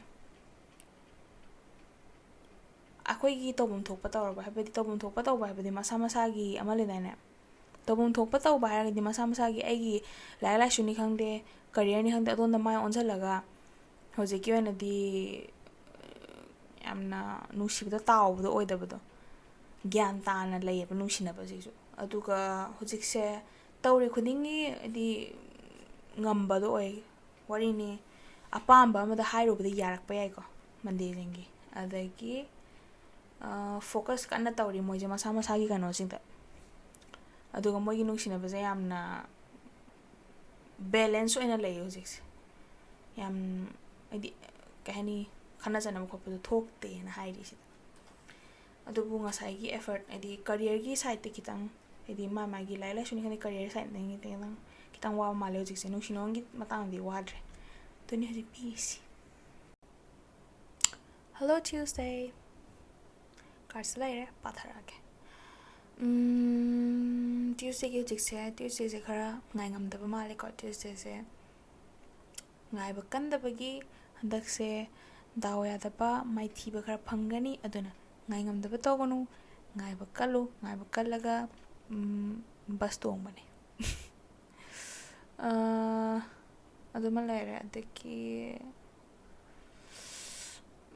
ꯑꯩꯈꯣꯏꯒꯤ ꯇꯧꯐꯝ ꯊꯣꯛꯄ ꯇꯧꯔꯕ, ꯍꯥꯏꯕꯗꯤ ꯇꯧꯐꯝ ꯊꯣꯛꯄ ꯇꯧꯕ ꯍꯥꯏꯕꯗꯤ ꯃꯁꯥ ꯃꯁꯥꯒꯤ ꯑꯃ ꯂꯩꯗꯥꯏꯅꯦ? ꯇꯧꯐꯝ ꯊꯣꯛꯄ ꯇꯧꯕ ꯍꯥꯏꯔꯒꯗꯤ ꯃꯁꯥ ꯃꯁꯥꯒꯤ, ꯑꯩꯒꯤ ꯂꯥꯏꯔꯤꯛ ꯂꯥꯏꯁꯨꯅꯤ ꯈꯪꯗꯦ, careerꯅꯤ ꯈꯪꯗꯦ, ꯑꯗꯣꯝꯗ ꯃꯥꯏ ꯑꯣꯟꯁꯤꯜꯂꯒ ꯍꯧꯖꯤꯛꯀꯤ ꯑꯣꯏꯅꯗꯤ ꯌꯥꯝꯅ ꯅꯨꯡꯁꯤꯕꯗ ꯇꯥꯎꯕꯗꯣ ꯑꯣꯏꯗꯕꯗꯣ, ꯒ꯭ꯌꯥꯟ ꯇꯥꯅ ꯂꯩꯌꯦꯕ ꯅꯨꯡꯁꯤꯅꯕꯁꯤꯁꯨ꯫ ꯑꯗꯨꯒ ꯍꯧꯖꯤꯛꯁꯦ ꯇꯧꯔꯤ ꯈꯨꯗꯤꯡꯒꯤ ꯍꯥꯏꯗꯤ ꯉꯝꯕꯗꯣ ꯑꯣꯏ꯫ ꯋꯥꯔꯤꯅꯤ, ꯑꯄꯥꯝꯕ ꯑꯃꯗ ꯍꯥꯏꯔꯨꯕꯗ ꯌꯥꯔꯛꯄ ꯌꯥꯏꯀꯣ Mondayꯁꯤꯡꯒꯤ꯫ ꯑꯗꯒꯤ, ꯑ, focus ꯀꯟꯅ ꯇꯧꯔꯤ ꯃꯣꯏꯁꯦ ꯃꯁꯥ ꯃꯁꯥꯒꯤ ꯀꯩꯅꯣꯁꯤꯡꯗ꯫ ꯑꯗꯨꯒ ꯃꯣꯏꯒꯤ ꯅꯨꯡꯁꯤꯅꯕꯁꯦ ꯌꯥꯝꯅ ꯕꯦꯂꯦꯟꯁ ꯑꯣꯏꯅ ꯂꯩ ꯍꯧꯖꯤꯛꯁꯦ꯫ ꯌꯥꯝ, ꯍꯥꯏꯗꯤ, ꯀꯩ ꯍꯥꯏꯅꯤ, ꯈꯠꯅ ꯆꯩꯅꯕ ꯈꯣꯠꯄꯗꯣ ꯊꯣꯛꯇꯦꯅ ꯍꯥꯏꯔꯤꯁꯤꯗ꯫ ꯑꯗꯨꯕꯨ ꯉꯁꯥꯏꯒꯤ ꯑꯦꯐꯔꯠ, ꯍꯥꯏꯗꯤ ꯀꯔꯤꯌꯔꯒꯤ ꯁꯥꯏꯠꯇ ꯈꯤꯇꯪ, ꯍꯥꯏꯗꯤ ꯃꯥ ꯃꯥꯒꯤ ꯂꯥꯏꯔꯤꯛ ꯂꯥꯏꯁꯨꯅꯤ ꯈꯪꯗꯦ, ꯀꯔꯤꯌꯔ ꯁꯥꯏꯠꯇꯒꯤ ꯈꯤꯇꯪ, ꯈꯤꯇꯪ ꯋꯥꯕ ꯃꯥꯜꯂꯦ ꯍꯧꯖꯤꯛꯁꯦ꯫ ꯅꯨꯡꯁꯤꯅꯣꯟꯒꯤ ꯃꯇꯥꯡꯗꯗꯤ ꯋꯥꯗ꯭ꯔꯦ꯫ ꯑꯗꯨꯅꯤ ꯍꯧꯖꯤꯛ ꯄꯤꯔꯤꯁꯤ꯫ Hello Tuesday꯫ ꯀꯥꯔꯠꯁꯦ ꯂꯩꯔꯦ, ꯄꯥꯊꯔꯛꯑꯒꯦ꯫ ꯎꯝ, Tuesdayꯒꯤ ꯍꯧꯖꯤꯛꯁꯦ, Tuesdayꯁꯦ ꯈꯔ ꯉꯥꯏꯉꯝꯗꯕ ꯃꯥꯜꯂꯦꯀꯣ꯫ Tuesdayꯁꯦ ꯉꯥꯏꯕ ꯀꯟꯗꯕꯒꯤ ꯍꯟꯗꯛꯁꯦ ꯗꯥꯎ ꯌꯥꯗꯕ, ꯃꯥꯏꯊꯤꯕ ꯈꯔ ꯐꯪꯒꯅꯤ꯫ ꯑꯗꯨꯅ ꯉꯥꯏꯉꯝꯗꯕ ꯇꯧꯒꯅꯨ, ꯉꯥꯏꯕ ꯀꯜꯂꯨ꯫ ꯉꯥꯏꯕ ꯀꯜꯂꯒ, ꯎꯝ, ꯕꯁ ꯇꯣꯡꯕꯅꯦ꯫ ꯑꯥ, ꯑꯗꯨꯃ ꯂꯩꯔꯦ꯫ ꯑꯗꯒꯤ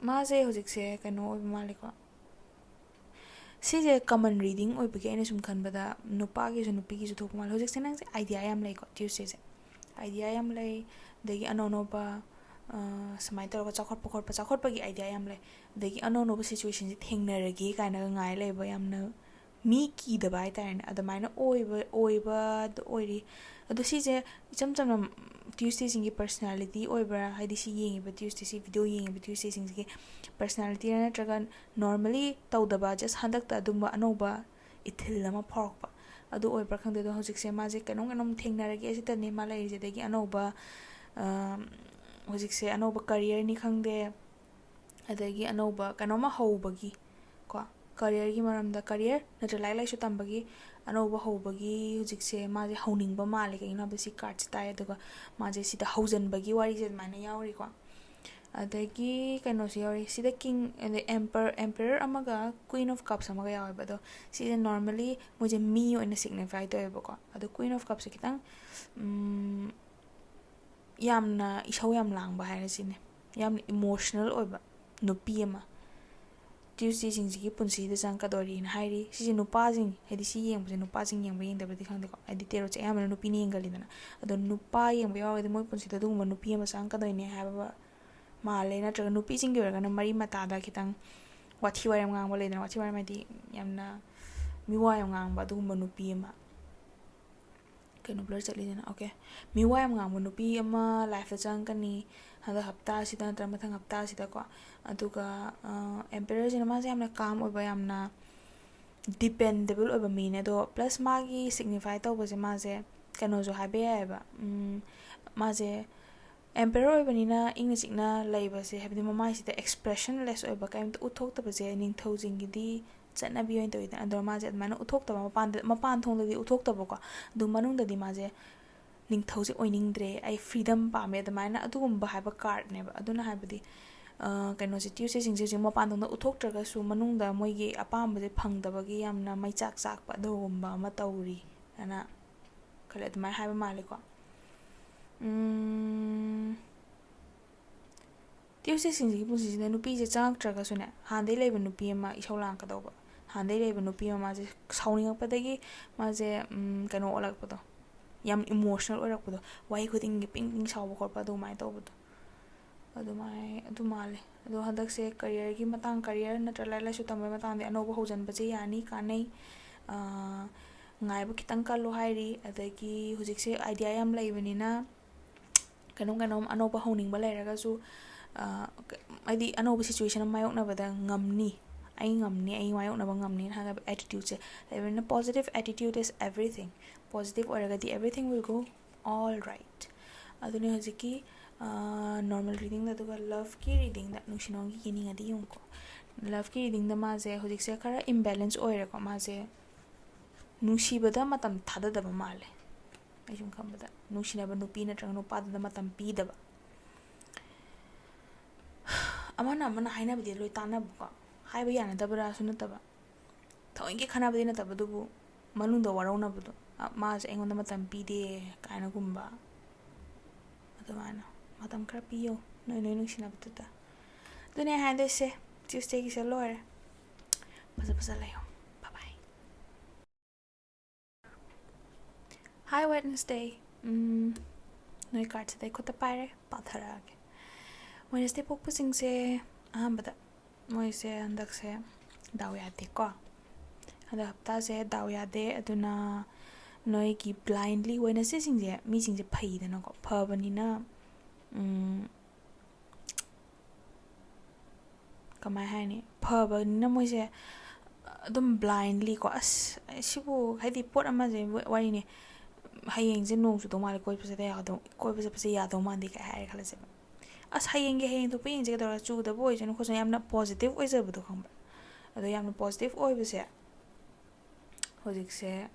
ꯃꯥꯁꯦ ꯍꯧꯖꯤꯛꯁꯦ ꯀꯩꯅꯣ ꯑꯣꯏꯕ ꯃꯥꯜꯂꯦꯀꯣ꯫ ꯁꯤꯁꯦ common reading ꯑꯣꯏꯕꯒꯤ ꯑꯩꯅ ꯁꯨꯝ ꯈꯟꯕꯗ ꯅꯨꯄꯥꯒꯤꯁꯨ ꯅꯨꯄꯤꯒꯤꯁꯨ ꯊꯣꯛꯄ ꯃꯥꯜꯂꯦ꯫ ꯍꯧꯖꯤꯛꯁꯦ ꯅꯪꯁꯦ idea ꯌꯥꯝ ꯂꯩꯀꯣ, Tuesdayꯁꯦ꯫ Idea ꯌꯥꯝ ꯂꯩ, ꯑꯗꯒꯤ ꯑꯅꯧ ꯑꯅꯧꯕ, ꯑ, ꯁꯨꯃꯥꯏꯅ ꯇꯧꯔꯒ ꯆꯥꯎꯈꯠꯄ ꯈꯣꯠꯄ, ꯆꯥꯎꯈꯠꯄꯒꯤ idea ꯌꯥꯝ ꯂꯩ꯫ ꯑꯗꯒꯤ ꯑꯅꯧ ꯑꯅꯧꯕ situationꯁꯦ ꯊꯦꯡꯅꯔꯒꯦ ꯀꯥꯏꯅꯒ ꯉꯥꯏ ꯂꯩꯕ ꯌꯥꯝꯅ ꯃꯤ ꯀꯤꯗꯕ ꯍꯥꯏꯇꯥꯔꯦꯅꯦ, ꯑꯗꯨꯃꯥꯏꯅ ꯑꯣꯏꯕ, ꯑꯣꯏꯕꯗꯣ ꯑꯣꯏꯔꯤ꯫ ꯑꯗꯣ ꯁꯤꯁꯦ ꯏꯆꯝ ꯆꯝꯅ Tuesdayꯁꯤꯡꯒꯤ personality ꯑꯣꯏꯕ꯭ꯔꯥ? ꯍꯥꯏꯗꯤ ꯁꯤ ꯌꯦꯡꯉꯤꯕ Tuesday, ꯁꯤ video ꯌꯦꯡꯉꯤꯕ Tuesdayꯁꯤꯡꯁꯤꯒꯤ personalityꯔꯥ, ꯅꯠꯇ꯭ꯔꯒ normally ꯇꯧꯗꯕ, just ꯍꯟꯗꯛꯇ ꯑꯗꯨꯝꯕ ꯑꯅꯧꯕ ꯏꯊꯤꯜ ꯑꯃ ꯐꯥꯎꯔꯛꯄ ꯑꯗꯨ ꯑꯣꯏꯕ꯭ꯔꯥ ꯈꯪꯗꯦ꯫ ꯑꯗꯣ ꯍꯧꯖꯤꯛꯁꯦ ꯃꯥꯁꯦ ꯀꯩꯅꯣꯝ ꯀꯩꯅꯣꯝ ꯊꯦꯡꯅꯔꯒꯦ ꯁꯤꯗꯅꯦ ꯃꯥ ꯂꯩꯔꯤꯁꯦ꯫ ꯑꯗꯒꯤ ꯑꯅꯧꯕ, ꯑ, ꯍꯧꯖꯤꯛꯁꯦ ꯑꯅꯧꯕ careerꯅꯤ ꯈꯪꯗꯦ, ꯑꯗꯒꯤ ꯑꯅꯧꯕ ꯀꯩꯅꯣꯝꯃ ꯍꯧꯕꯒꯤ ꯀꯣ, careerꯒꯤ ꯃꯔꯝꯗ, career ꯅꯠꯇ꯭ꯔ ꯂꯥꯏꯔꯤꯛ ꯂꯥꯏꯁꯨ ꯇꯝꯕꯒꯤ ꯑꯅꯧꯕ ꯍꯧꯕꯒꯤ ꯍꯧꯖꯤꯛꯁꯦ ꯃꯥꯁꯦ ꯍꯧꯅꯤꯡꯕ ꯃꯥꯜꯂꯦ꯫ ꯀꯩꯒꯤꯅꯣ ꯍꯥꯏꯕꯗ ꯁꯤ cardꯁꯦ ꯇꯥꯏ, ꯑꯗꯨꯒ ꯃꯥꯁꯦ ꯁꯤꯗ ꯍꯧꯖꯤꯟꯕꯒꯤ ꯋꯥꯔꯤꯁꯦ ꯑꯗꯨꯃꯥꯏꯅ ꯌꯥꯎꯔꯤꯀꯣ꯫ ꯑꯗꯒꯤ ꯀꯩꯅꯣꯁꯨ ꯌꯥꯎꯔꯤ ꯁꯤꯗ, king ꯑꯗꯩ emperor, emperor ꯑꯃꯒ queen of cups ꯑꯃꯒ ꯌꯥꯎꯋꯦꯕ꯫ ꯑꯗꯣ ꯁꯤꯁꯦ normally ꯃꯣꯏꯁꯦ ꯃꯤ ꯑꯣꯏꯅ signify ꯇꯧꯋꯦꯕꯀꯣ꯫ ꯑꯗꯣ queen of cupꯁꯦ ꯈꯤꯇꯪ, ꯎꯝ, ꯌꯥꯝꯅ ꯏꯁꯧ ꯌꯥꯝ ꯂꯥꯡꯕ ꯍꯥꯏꯔꯁꯤꯅꯦ, ꯌꯥꯝꯅ emotional ꯑꯣꯏꯕ ꯅꯨꯄꯤ ꯑꯃ Tuesdayꯁꯤꯡꯁꯤꯒꯤ ꯄꯨꯟꯁꯤꯗ ꯆꯪꯉꯛꯀꯗꯧꯔꯤꯅ ꯍꯥꯏꯔꯤ꯫ ꯁꯤꯁꯦ ꯅꯨꯄꯥꯁꯤꯡ, ꯍꯥꯏꯗꯤ ꯁꯤ ꯌꯦꯡꯕꯁꯦ ꯅꯨꯄꯥꯁꯤꯡ ꯌꯦꯡꯕ ꯌꯦꯡꯗꯕꯗꯤ ꯈꯪꯗꯦꯀꯣ, ꯍꯥꯏꯗꯤ tarotꯁꯦ ꯑꯌꯥꯝꯕꯅ ꯅꯨꯄꯤꯅ ꯌꯦꯡꯒꯜꯂꯤꯗꯅ꯫ ꯑꯗꯣ ꯅꯨꯄꯥ ꯌꯦꯡꯕ ꯌꯥꯎꯔꯒꯗꯤ ꯃꯣꯏ ꯄꯨꯟꯁꯤꯗ ꯑꯗꯨꯒꯨꯝꯕ ꯅꯨꯄꯤ ꯑꯃ ꯆꯪꯉꯛꯀꯗꯣꯏꯅꯦ ꯍꯥꯏꯕ ꯃꯥꯜꯂꯦ꯫ ꯅꯠꯇ꯭ꯔꯒ ꯅꯨꯄꯤꯁꯤꯡꯒꯤ ꯑꯣꯏꯔꯒꯅ ꯃꯔꯤ ꯃꯇꯥꯗ ꯈꯤꯇꯪ ꯋꯥꯊꯤ ꯋꯥꯔꯦꯝ ꯉꯥꯡꯕ ꯂꯩꯗꯅ, ꯋꯥꯊꯤ ꯋꯥꯔꯦꯝ ꯍꯥꯏꯗꯤ ꯌꯥꯝꯅ ꯃꯤꯋꯥ ꯌꯥꯝ ꯉꯥꯡꯕ ꯑꯗꯨꯒꯨꯝꯕ ꯅꯨꯄꯤ ꯑꯃ꯫ ꯀꯩꯅꯣ ꯕ꯭ꯂꯔ ꯆꯠꯂꯤꯗꯅ, ꯑꯣꯀꯦ꯫ ꯃꯤꯋꯥ ꯌꯥꯝ ꯉꯥꯡꯕ ꯅꯨꯄꯤ ꯑꯃ ꯂꯥꯏꯐꯇ ꯆꯪꯉꯛꯀꯅꯤ ꯍꯟꯗꯛ ꯍꯞꯇꯥꯁꯤꯗ ꯅꯠꯇ꯭ꯔꯒ ꯃꯊꯪ ꯍꯞꯇꯥꯁꯤꯗꯀꯣ꯫ ꯑꯗꯨꯒ ꯑꯦꯝꯄꯦꯔꯔꯁꯤꯅ ꯃꯥꯁꯦ ꯌꯥꯝꯅ ꯀꯥꯝ ꯑꯣꯏꯕ, ꯌꯥꯝꯅ ꯗꯤꯄꯦꯟꯗꯦꯕꯜ ꯑꯣꯏꯕ ꯃꯤꯅꯦ꯫ ꯑꯗꯣ ꯄ꯭ꯂꯁ ꯃꯥꯒꯤ ꯁꯤꯒꯅꯤꯐꯥꯏ ꯇꯧꯕꯁꯦ ꯃꯥꯁꯦ ꯀꯩꯅꯣꯁꯨ ꯍꯥꯏꯕ ꯌꯥꯏꯑꯕ꯫ ꯃꯥꯁꯦ ꯑꯦꯝꯄꯦꯔꯔ ꯑꯣꯏꯕꯅꯤꯅ ꯏꯪꯅ ꯆꯤꯛꯅ ꯂꯩꯕꯁꯦ, ꯍꯥꯏꯕꯗꯤ ꯃꯃꯥꯏꯁꯤꯗ ꯑꯦꯛꯁꯄ꯭ꯔꯦꯁꯟꯂꯦꯁ ꯑꯣꯏꯕ, ꯀꯔꯤꯝꯇ ꯎꯠꯊꯣꯛꯇꯕꯁꯦ ꯅꯤꯡꯊꯧꯁꯤꯡꯒꯤꯗꯤ ꯆꯠꯅꯕꯤ ꯑꯣꯏꯅ ꯇꯧꯋꯤꯗꯅ꯫ ꯑꯗꯣ ꯃꯥꯁꯦ ꯑꯗꯨꯃꯥꯏꯅ ꯎꯠꯊꯣꯛꯇꯕ, ꯃꯄꯥꯟꯗ, ꯃꯄꯥꯟ ꯊꯣꯡꯗꯗꯤ ꯎꯠꯊꯣꯛꯇꯕꯀꯣ, ꯑꯗꯨ ꯃꯅꯨꯡꯗꯗꯤ ꯃꯥꯁꯦ ꯅꯤꯡꯊꯧꯁꯦ ꯑꯣꯏꯅꯤꯡꯗ꯭ꯔꯦ, ꯑꯩ ꯐ꯭ꯔꯤꯗꯝ ꯄꯥꯝꯃꯦ, ꯑꯗꯨꯃꯥꯏꯅ ꯑꯗꯨꯒꯨꯝꯕ ꯍꯥꯏꯕ ꯀꯥꯔꯠꯅꯦꯕ꯫ ꯑꯗꯨꯅ ꯍꯥꯏꯕꯗꯤ ꯀꯩꯅꯣꯁꯦ, ꯇ꯭ꯌꯨꯁꯗꯦꯁꯤꯡꯁꯦ ꯍꯧꯖꯤꯛ ꯃꯄꯥꯟ ꯊꯣꯡꯗ ꯎꯠꯊꯣꯛꯇ꯭ꯔꯒꯁꯨ ꯃꯅꯨꯡꯗ ꯃꯣꯏꯒꯤ ꯑꯄꯥꯝꯕꯁꯦ ꯐꯪꯗꯕꯒꯤ ꯌꯥꯝꯅ ꯃꯩꯆꯥꯛ ꯆꯥꯛꯄ ꯑꯗꯨꯒꯨꯝꯕ ꯑꯃ ꯇꯧꯔꯤ ꯍꯥꯏꯅ ꯈꯜꯂꯦ꯫ ꯑꯗꯨꯃꯥꯏꯅ ꯍꯥꯏꯕ ꯃꯥꯜꯂꯦꯀꯣ꯫ ꯇ꯭ꯌꯨꯁꯗꯦꯁꯤꯡꯁꯤꯒꯤ ꯄꯨꯟꯁꯤꯁꯤꯗ ꯅꯨꯄꯤꯁꯦ ꯆꯪꯉꯛꯇ꯭ꯔꯒꯁꯨꯅꯦ, ꯍꯥꯟꯅꯗꯩ ꯂꯩꯕ ꯅꯨꯄꯤ ꯑꯃ ꯏꯁꯧ ꯂꯥꯡꯉꯛꯀꯗꯧꯕ꯫ ꯍꯥꯟꯅꯗꯩ ꯂꯩꯕ ꯅꯨꯄꯤ ꯑꯃ ꯃꯥꯁꯦ ꯁꯥꯎꯅꯤꯡꯉꯛꯄꯗꯒꯤ ꯃꯥꯁꯦ ꯀꯩꯅꯣ ꯑꯣꯜꯂꯛꯄꯗꯣ, ꯌꯥꯝ ꯏꯃꯣꯁꯅꯦꯜ ꯑꯣꯏꯔꯛꯄꯗꯣ, ꯋꯥꯍꯩ ꯈꯨꯗꯤꯡꯒꯤ ꯄꯤꯡ ꯄꯤꯡ ꯁꯥꯎꯕ ꯈꯣꯠꯄ ꯑꯗꯨꯃꯥꯏꯅ ꯇꯧꯕꯗꯣ꯫ ꯑꯗꯨꯃꯥꯏ ꯑꯗꯨ ꯃꯥꯜꯂꯦ꯫ ꯑꯗꯣ ꯍꯟꯗꯛꯁꯦ ꯀꯔꯤꯌꯔꯒꯤ ꯃꯇꯥꯡ, ꯀꯔꯤꯌꯔ ꯅꯠꯇ꯭ꯔ ꯂꯥꯏꯔꯤꯛ ꯂꯥꯏꯁꯨ ꯇꯝꯕꯒꯤ ꯃꯇꯥꯡꯗꯤ ꯑꯅꯧꯕ ꯍꯧꯖꯤꯟꯕꯁꯦ ꯌꯥꯅꯤ, ꯀꯥꯟꯅꯩ꯫ ꯉꯥꯏꯕ ꯈꯤꯇꯪ ꯀꯜꯂꯣ ꯍꯥꯏꯔꯤ꯫ ꯑꯗꯒꯤ ꯍꯧꯖꯤꯛꯁꯦ ꯑꯥꯏꯗꯤꯌꯥ ꯌꯥꯝ ꯂꯩꯕꯅꯤꯅ ꯀꯩꯅꯣꯝ ꯀꯩꯅꯣꯝ ꯑꯅꯧꯕ ꯍꯧꯅꯤꯡꯕ ꯂꯩꯔꯒꯁꯨ, ꯍꯥꯏꯗꯤ ꯑꯅꯧꯕ ꯁꯤꯆꯨꯋꯦꯁꯟ ꯑꯃ ꯃꯥꯌꯣꯛꯅꯕꯗ ꯉꯝꯅꯤ, ꯑꯩ ꯉꯝꯅꯤ, ꯑꯩ ꯃꯥꯌꯣꯛꯅꯕ ꯉꯝꯅꯤꯅ ꯍꯥꯏꯅꯕ ꯑꯦꯇꯤꯇ꯭ꯌꯨꯠꯁꯦ ꯂꯩꯕꯅꯤꯅ, positive attitude is everything, positive ꯑꯣꯏꯔꯒꯗꯤ everything will go all right꯫ ꯑꯗꯨꯅꯦ ꯍꯧꯖꯤꯛꯀꯤ ꯅꯣꯔꯃꯦꯜ ꯔꯤꯗꯤꯡꯗ꯫ ꯑꯗꯨꯒ ꯂꯞꯀꯤ ꯔꯤꯗꯤꯡꯗ, ꯅꯨꯡꯁꯤꯅꯣꯝꯒꯤ ꯌꯦꯡꯅꯤꯡꯉꯗꯤ ꯌꯦꯡꯉꯨꯀꯣ꯫ ꯂꯞꯀꯤ ꯔꯤꯗꯤꯡꯗ ꯃꯥꯁꯦ ꯍꯧꯖꯤꯛꯁꯦ ꯈꯔ ꯏꯝꯕꯦꯂꯦꯟꯁ ꯑꯣꯏꯔꯦꯀꯣ꯫ ꯃꯥꯁꯦ ꯅꯨꯡꯁꯤꯕꯗ ꯃꯇꯝ ꯊꯥꯗꯗꯕ ꯃꯥꯜꯂꯦ꯫ ꯑꯩ ꯁꯨꯝ ꯈꯟꯕꯗ ꯅꯨꯡꯁꯤꯅꯕ ꯅꯨꯄꯤ ꯅꯠꯇ꯭ꯔꯒ ꯅꯨꯄꯥꯗꯨꯗ ꯃꯇꯝ ꯄꯤꯗꯕ꯫ ꯑꯃꯅ ꯑꯃꯅ ꯍꯥꯏꯅꯕꯗꯤ ꯂꯣꯏ ꯇꯥꯟꯅꯕꯀꯣ, ꯍꯥꯏꯕ ꯌꯥꯅꯗꯕ꯭ꯔꯥꯁꯨ ꯅꯠꯇꯕ, ꯊꯑꯣꯏꯀꯤ ꯈꯠꯅꯕꯗꯤ ꯅꯠꯇꯕ, ꯑꯗꯨꯕꯨ ꯃꯅꯨꯡꯗ ꯋꯥꯔꯧꯅꯕꯗꯣ, ꯃꯥꯁꯦ ꯑꯩꯉꯣꯟꯗ ꯃꯇꯝ ꯄꯤꯗꯦ ꯀꯥꯏꯅꯒꯨꯝꯕ꯫ ꯑꯗꯨꯃꯥꯏꯅ ꯃꯇꯝ ꯈꯔ ꯄꯤꯌꯣ ꯅꯣꯏ ꯅꯣꯏ ꯅꯨꯡꯁꯤꯅꯕꯗꯨꯗ꯫ ꯑꯗꯨꯅꯦ ꯍꯥꯏꯗꯣꯏꯁꯦ꯫ ꯇ꯭ꯌꯨꯁꯗꯦꯒꯤꯁꯦ ꯂꯣꯏꯔꯦ꯫ ꯐꯖ ꯐꯖ ꯂꯩꯌꯣ꯫ Bye bye꯫ Hi Wednesday꯫ ꯎꯝ, ꯅꯣꯏ ꯀꯥꯔꯠꯁꯤꯗ ꯑꯩ ꯈꯨꯠꯇ ꯄꯥꯏꯔꯦ, ꯄꯥꯊꯔꯛꯑꯒꯦ꯫ Wednesday ꯄꯣꯛꯄꯁꯤꯡꯁꯦ ꯑꯍꯥꯟꯕꯗ ꯃꯣꯏꯁꯦ ꯍꯟꯗꯛꯁꯦ ꯗꯥꯎ ꯌꯥꯗꯦꯀꯣ꯫ ꯍꯟꯗꯛ ꯍꯞꯇꯥꯁꯦ ꯗꯥꯎ ꯌꯥꯗꯦ꯫ ꯑꯗꯨꯅ ꯅꯣꯏꯒꯤ blindly ꯑꯣꯏꯅ ꯁꯤꯁꯤꯡꯁꯦ, ꯃꯤꯁꯤꯡꯁꯦ ꯐꯩꯗꯅꯀꯣ, ꯐꯕꯅꯤꯅ, ꯎꯝ, ꯀꯃꯥꯏ ꯍꯥꯏꯅꯤ, ꯐꯕꯅꯤꯅ ꯃꯣꯏꯁꯦ ꯑꯗꯨꯝ blindly ꯀꯣ, "ꯑꯁ, ꯁꯤꯕꯨ", ꯍꯥꯏꯗꯤ ꯄꯣꯠ ꯑꯃꯁꯦ, ꯋꯥꯔꯤꯅꯦ, "ꯍꯌꯦꯡꯁꯦ ꯅꯣꯡ ꯆꯨꯗꯧ ꯃꯥꯜꯂꯦ, ꯀꯣꯏꯕ ꯆꯠꯇ ꯌꯥꯗꯧ, ꯀꯣꯏꯕ ꯆꯠꯄꯁꯦ ꯌꯥꯗꯧ ꯃꯥꯟꯗꯦ" ꯀꯥꯏ ꯍꯥꯏꯔꯦ ꯈꯜꯂꯁꯦꯕ꯫ "ꯑꯁ, ꯍꯌꯦꯡꯒꯤ ꯍꯌꯦꯡ ꯊꯣꯛꯄ ꯌꯦꯡꯁꯦ, ꯀꯩꯗꯧꯔꯒꯦ, ꯆꯨꯗꯕ ꯑꯣꯏꯁꯅꯨ ꯈꯣꯠꯁꯅꯨ", ꯌꯥꯝꯅ positive ꯑꯣꯏꯖꯕꯗꯣ, ꯈꯪꯕ꯭ꯔꯥ? ꯑꯗꯣ ꯌꯥꯝꯅ positive ꯑꯣꯏꯕꯁꯦ ꯍꯧꯖꯤꯛꯁꯦ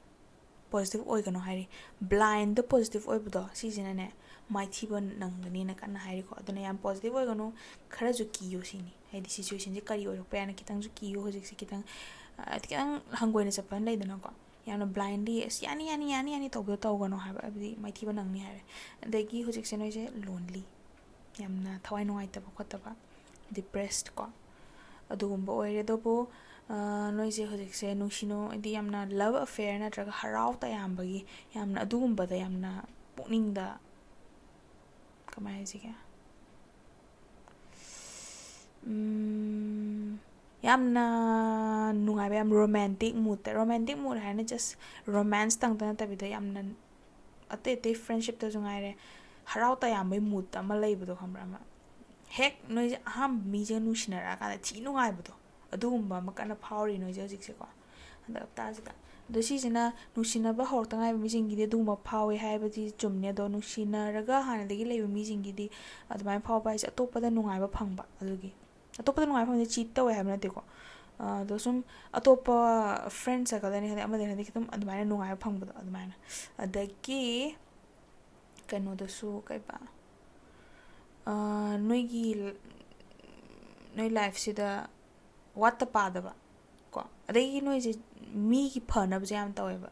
positive ꯑꯣꯏꯒꯅꯨ ꯍꯥꯏꯔꯤ꯫ Blindꯗ positive ꯑꯣꯏꯕꯗꯣ, ꯁꯤꯁꯤꯅꯅꯦ, ꯃꯥꯏꯊꯤꯕ ꯅꯪꯒꯅꯤꯅ ꯀꯟꯅ ꯍꯥꯏꯔꯤꯀꯣ꯫ ꯑꯗꯨꯅ ꯌꯥꯝ positive ꯑꯣꯏꯒꯅꯨ, ꯈꯔꯁꯨ ꯀꯤꯌꯨ ꯁꯤꯅꯤ꯫ ꯍꯥꯏꯗꯤ situationꯁꯦ ꯀꯔꯤ ꯑꯣꯏꯔꯛꯄ ꯌꯥꯏꯅ ꯈꯤꯇꯪꯁꯨ ꯀꯤꯌꯨ꯫ ꯍꯧꯖꯤꯛꯁꯦ ꯈꯤꯇꯪ, ꯑ, ꯈꯤꯇꯪ ꯍꯪꯒꯣꯏꯅ ꯆꯠꯄ ꯑꯃ ꯂꯩꯗꯅꯀꯣ꯫ ꯌꯥꯝꯅ blindly "ꯑꯁ, ꯌꯥꯅꯤ, ꯌꯥꯅꯤ, ꯌꯥꯅꯤ, ꯌꯥꯅꯤ" ꯇꯧꯕꯗꯣ ꯇꯧꯒꯅꯨ ꯍꯥꯏꯕ, ꯍꯥꯏꯕꯗꯤ ꯃꯥꯏꯊꯤꯕ ꯅꯪꯅꯤ ꯍꯥꯏꯔꯦ꯫ ꯑꯗꯒꯤ ꯍꯧꯖꯤꯛꯁꯦ ꯅꯣꯏꯁꯦ lonely, ꯌꯥꯝꯅ ꯊꯋꯥꯏ ꯅꯨꯡꯉꯥꯏꯇꯕ ꯈꯣꯠꯇꯕ, depressed ꯀꯣ, ꯑꯗꯨꯒꯨꯝꯕ ꯑꯣꯏꯔꯦ꯫ ꯑꯗꯨꯕꯨ, ꯑ, ꯅꯣꯏꯁꯦ ꯍꯧꯖꯤꯛꯁꯦ ꯅꯨꯡꯁꯤꯅꯨ, ꯍꯥꯏꯗꯤ ꯌꯥꯝꯅ love affair ꯅꯠꯇ꯭ꯔꯒ ꯍꯔꯥꯎ ꯇꯌꯥꯝꯕꯒꯤ, ꯌꯥꯝꯅ ꯑꯗꯨꯒꯨꯝꯕꯗ ꯌꯥꯝꯅ ꯄꯨꯛꯅꯤꯡꯗ, ꯀꯃꯥꯏ ꯍꯥꯏꯁꯤꯒꯦ? ꯎꯝ, ꯌꯥꯝꯅ ꯅꯨꯡꯉꯥꯏꯕ, ꯌꯥꯝ romantic moodꯇ, romantic mood ꯍꯥꯏꯔꯅ just romance ꯇꯪꯇ ꯅꯠꯇꯕꯤꯗ, ꯌꯥꯝꯅ ꯑꯇꯩ ꯑꯇꯩ friendshipꯇꯁꯨ ꯉꯥꯏꯔꯦ, ꯍꯔꯥꯎ ꯇꯌꯥꯝꯕꯩ mood ꯑꯃ ꯂꯩꯕꯗꯣ, ꯈꯪꯕ꯭ꯔꯥ? ꯑꯃ ꯍꯦꯛ ꯅꯣꯏꯁꯦ ꯑꯍꯥꯟꯕ ꯃꯤꯁꯦ ꯅꯨꯡꯁꯤꯅꯔꯛꯑꯀꯥꯟꯗ ꯊꯤ ꯅꯨꯡꯉꯥꯏꯕꯗꯣ, ꯑꯗꯨꯒꯨꯝꯕ ꯑꯃ ꯀꯟꯅ ꯐꯥꯎꯔꯤ ꯅꯣꯏꯁꯦ ꯍꯧꯖꯤꯛꯁꯦꯀꯣ, ꯍꯟꯗꯛ ꯍꯞꯇꯥꯁꯤꯗ꯫ ꯑꯗꯣ ꯁꯤꯁꯤꯅ ꯅꯨꯡꯁꯤꯅꯕ ꯍꯧꯔꯛꯇ ꯉꯥꯏꯕ ꯃꯤꯁꯤꯡꯒꯤꯗꯤ ꯑꯗꯨꯒꯨꯝꯕ ꯐꯥꯎꯋꯦ ꯍꯥꯏꯕꯗꯤ ꯆꯨꯝꯅꯦ, ꯑꯗꯣ ꯅꯨꯡꯁꯤꯅꯔꯒ ꯍꯥꯟꯅꯗꯒꯤ ꯂꯩꯕ ꯃꯤꯁꯤꯡꯒꯤꯗꯤ ꯑꯗꯨꯃꯥꯏꯅ ꯐꯥꯎꯕ ꯍꯥꯏꯁꯦ ꯑꯇꯣꯞꯄꯗ ꯅꯨꯡꯉꯥꯏꯕ ꯐꯪꯕ, ꯑꯗꯨꯒꯤ, ꯑꯇꯣꯞꯄꯗ ꯅꯨꯡꯉꯥꯏꯕ ꯐꯪꯕꯁꯦ cheat ꯇꯧꯋꯦ ꯍꯥꯏꯕ ꯅꯠꯇꯦꯀꯣ꯫ ꯑ, ꯑꯗꯣ ꯁꯨꯝ ꯑꯇꯣꯞꯄ friend circleꯗꯅꯤ ꯈꯪꯗꯦ, ꯑꯃꯗꯅꯤ ꯈꯪꯗꯦ, ꯈꯤꯇꯪ ꯑꯗꯨꯃꯥꯏꯅ ꯅꯨꯡꯉꯥꯏꯕ ꯐꯪꯕꯗꯣ, ꯑꯗꯨꯃꯥꯏꯅ꯫ ꯑꯗꯒꯤ ꯀꯩꯅꯣꯗꯁꯨ, ꯀꯩꯕ, ꯑ, ꯅꯣꯏꯒꯤ, ꯅꯣꯏ lifeꯁꯤꯗ ꯋꯥꯠꯇ ꯄꯥꯗꯕ ꯀꯣ, ꯑꯗꯒꯤ ꯅꯣꯏꯁꯦ ꯃꯤꯒꯤ ꯐꯅꯕꯁꯦ ꯌꯥꯝ ꯇꯧꯋꯦꯕ꯫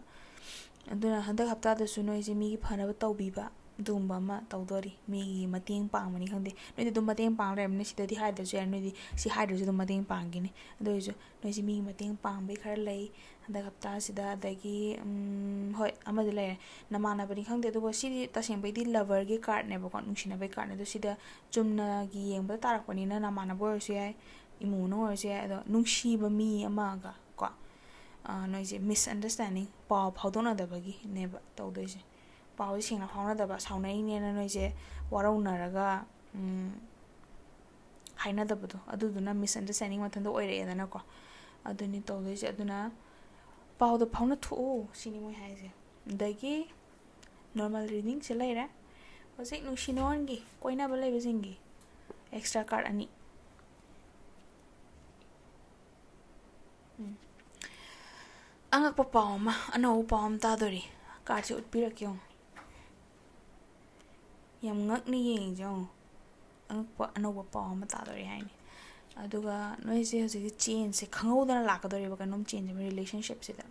ꯑꯗꯨꯅ ꯍꯟꯗꯛ ꯍꯞꯇꯥꯗꯁꯨ ꯅꯣꯏꯁꯦ ꯃꯤꯒꯤ ꯐꯅꯕ ꯇꯧꯕꯤꯕ, ꯑꯗꯨꯒꯨꯝꯕ ꯑꯃ ꯇꯧꯗꯣꯔꯤ꯫ ꯃꯤꯒꯤ ꯃꯇꯦꯡ ꯄꯥꯡꯕꯅꯤ ꯈꯪꯗꯦ, ꯅꯣꯏꯗꯤ ꯑꯗꯨꯝ ꯃꯇꯦꯡ ꯄꯥꯡ ꯂꯩꯔꯕꯅꯤꯅ ꯁꯤꯗꯗꯤ ꯍꯥꯏꯗ꯭ꯔꯁꯨ ꯌꯥꯔꯦ, ꯅꯣꯏꯗꯤ ꯁꯤ ꯍꯥꯏꯗ꯭ꯔꯁꯨ ꯑꯗꯨꯝ ꯃꯇꯦꯡ ꯄꯥꯡꯈꯤꯅꯤ꯫ ꯑꯗꯨ ꯑꯣꯏꯔꯁꯨ ꯅꯣꯏꯁꯦ ꯃꯤꯒꯤ ꯃꯇꯦꯡ ꯄꯥꯡꯕꯩ ꯈꯔ ꯂꯩ ꯍꯟꯗꯛ ꯍꯞꯇꯥꯁꯤꯗ꯫ ꯑꯗꯒꯤ, ꯎꯝ, ꯍꯣꯏ, ꯑꯃꯗꯤ ꯂꯩꯔꯦ, ꯅꯃꯥꯟꯅꯕꯅꯤ ꯈꯪꯗꯦ, ꯑꯗꯨꯕꯨ ꯁꯤꯗꯤ ꯇꯁꯦꯡꯕꯩꯗꯤ loverꯒꯤ cardꯅꯦꯕꯀꯣ, ꯅꯨꯡꯁꯤꯅꯕꯒꯤ cardꯅꯦ꯫ ꯑꯗꯣ ꯁꯤꯗ ꯆꯨꯝꯅꯒꯤ ꯌꯦꯡꯕꯗ ꯇꯥꯔꯛꯄꯅꯤꯅ ꯅꯃꯥꯟꯅꯕ ꯑꯣꯏꯔꯁꯨ ꯌꯥꯏ, ꯏꯃꯨꯡ ꯃꯅꯨꯡ ꯑꯣꯏꯔꯁꯨ ꯌꯥꯏ, ꯑꯗꯣ ꯅꯨꯡꯁꯤꯕ ꯃꯤ ꯑꯃꯒ ꯀꯣ, ꯅꯣꯏꯁꯦ misunderstanding, ꯄꯥꯎ ꯐꯥꯎꯗꯣꯛꯅꯗꯕꯒꯤꯅꯦꯕ ꯇꯧꯗꯣꯏꯁꯦ꯫ ꯄꯥꯎꯁꯦ ꯁꯦꯡꯅ ꯐꯥꯎꯅꯗꯕ, ꯁꯥꯎꯅꯩꯅꯦꯅ ꯅꯣꯏꯁꯦ ꯋꯥꯔꯧꯅꯔꯒ ꯍꯥꯏꯅꯗꯕꯗꯣ, ꯑꯗꯨꯗꯨꯅ misunderstanding ꯃꯊꯟꯇ ꯑꯣꯏꯔꯛꯑꯦꯗꯅꯀꯣ꯫ ꯑꯗꯨꯅꯤ ꯇꯧꯗꯣꯏꯁꯦ꯫ ꯑꯗꯨꯅ ꯄꯥꯎꯗꯣ ꯐꯥꯎꯅ ꯊꯣꯛꯎ ꯁꯤꯅꯤ ꯃꯣꯏ ꯍꯥꯏꯁꯦ꯫ ꯑꯗꯒꯤ normal readingꯁꯦ ꯂꯩꯔꯦ꯫ ꯍꯧꯖꯤꯛ ꯅꯨꯡꯁꯤ ꯅꯨꯡꯉꯣꯟꯒꯤ, ꯀꯣꯏꯅꯕ ꯂꯩꯕꯁꯤꯡꯒꯤ extra card ꯑꯅꯤ꯫ ꯎꯝ꯫ ꯑꯉꯛꯄ ꯄꯥꯎ ꯑꯃ, ꯑꯅꯧꯕ ꯄꯥꯎ ꯑꯃ ꯇꯥꯗꯣꯔꯤ꯫ Cardꯁꯦ ꯎꯠꯄꯤꯔꯛꯀꯦ ꯌꯦꯡꯉꯣ꯫ ꯌꯥꯝ ꯉꯛꯅ ꯌꯦꯡꯉꯤꯁꯦ ꯌꯦꯡꯉꯣ꯫ ꯑꯉꯛꯄ ꯑꯅꯧꯕ ꯄꯥꯎ ꯑꯃ ꯇꯥꯗꯣꯔꯤ ꯍꯥꯏꯅꯤ꯫ ꯑꯗꯨꯒ ꯅꯣꯏꯁꯦ ꯍꯧꯖꯤꯛꯀꯤ changeꯁꯦ ꯈꯪꯍꯧꯗꯅ ꯂꯥꯛꯀꯗꯧꯔꯤꯕ, ꯀꯩꯅꯣꯝ change ꯑꯃ relationshipꯁꯤꯗ꯫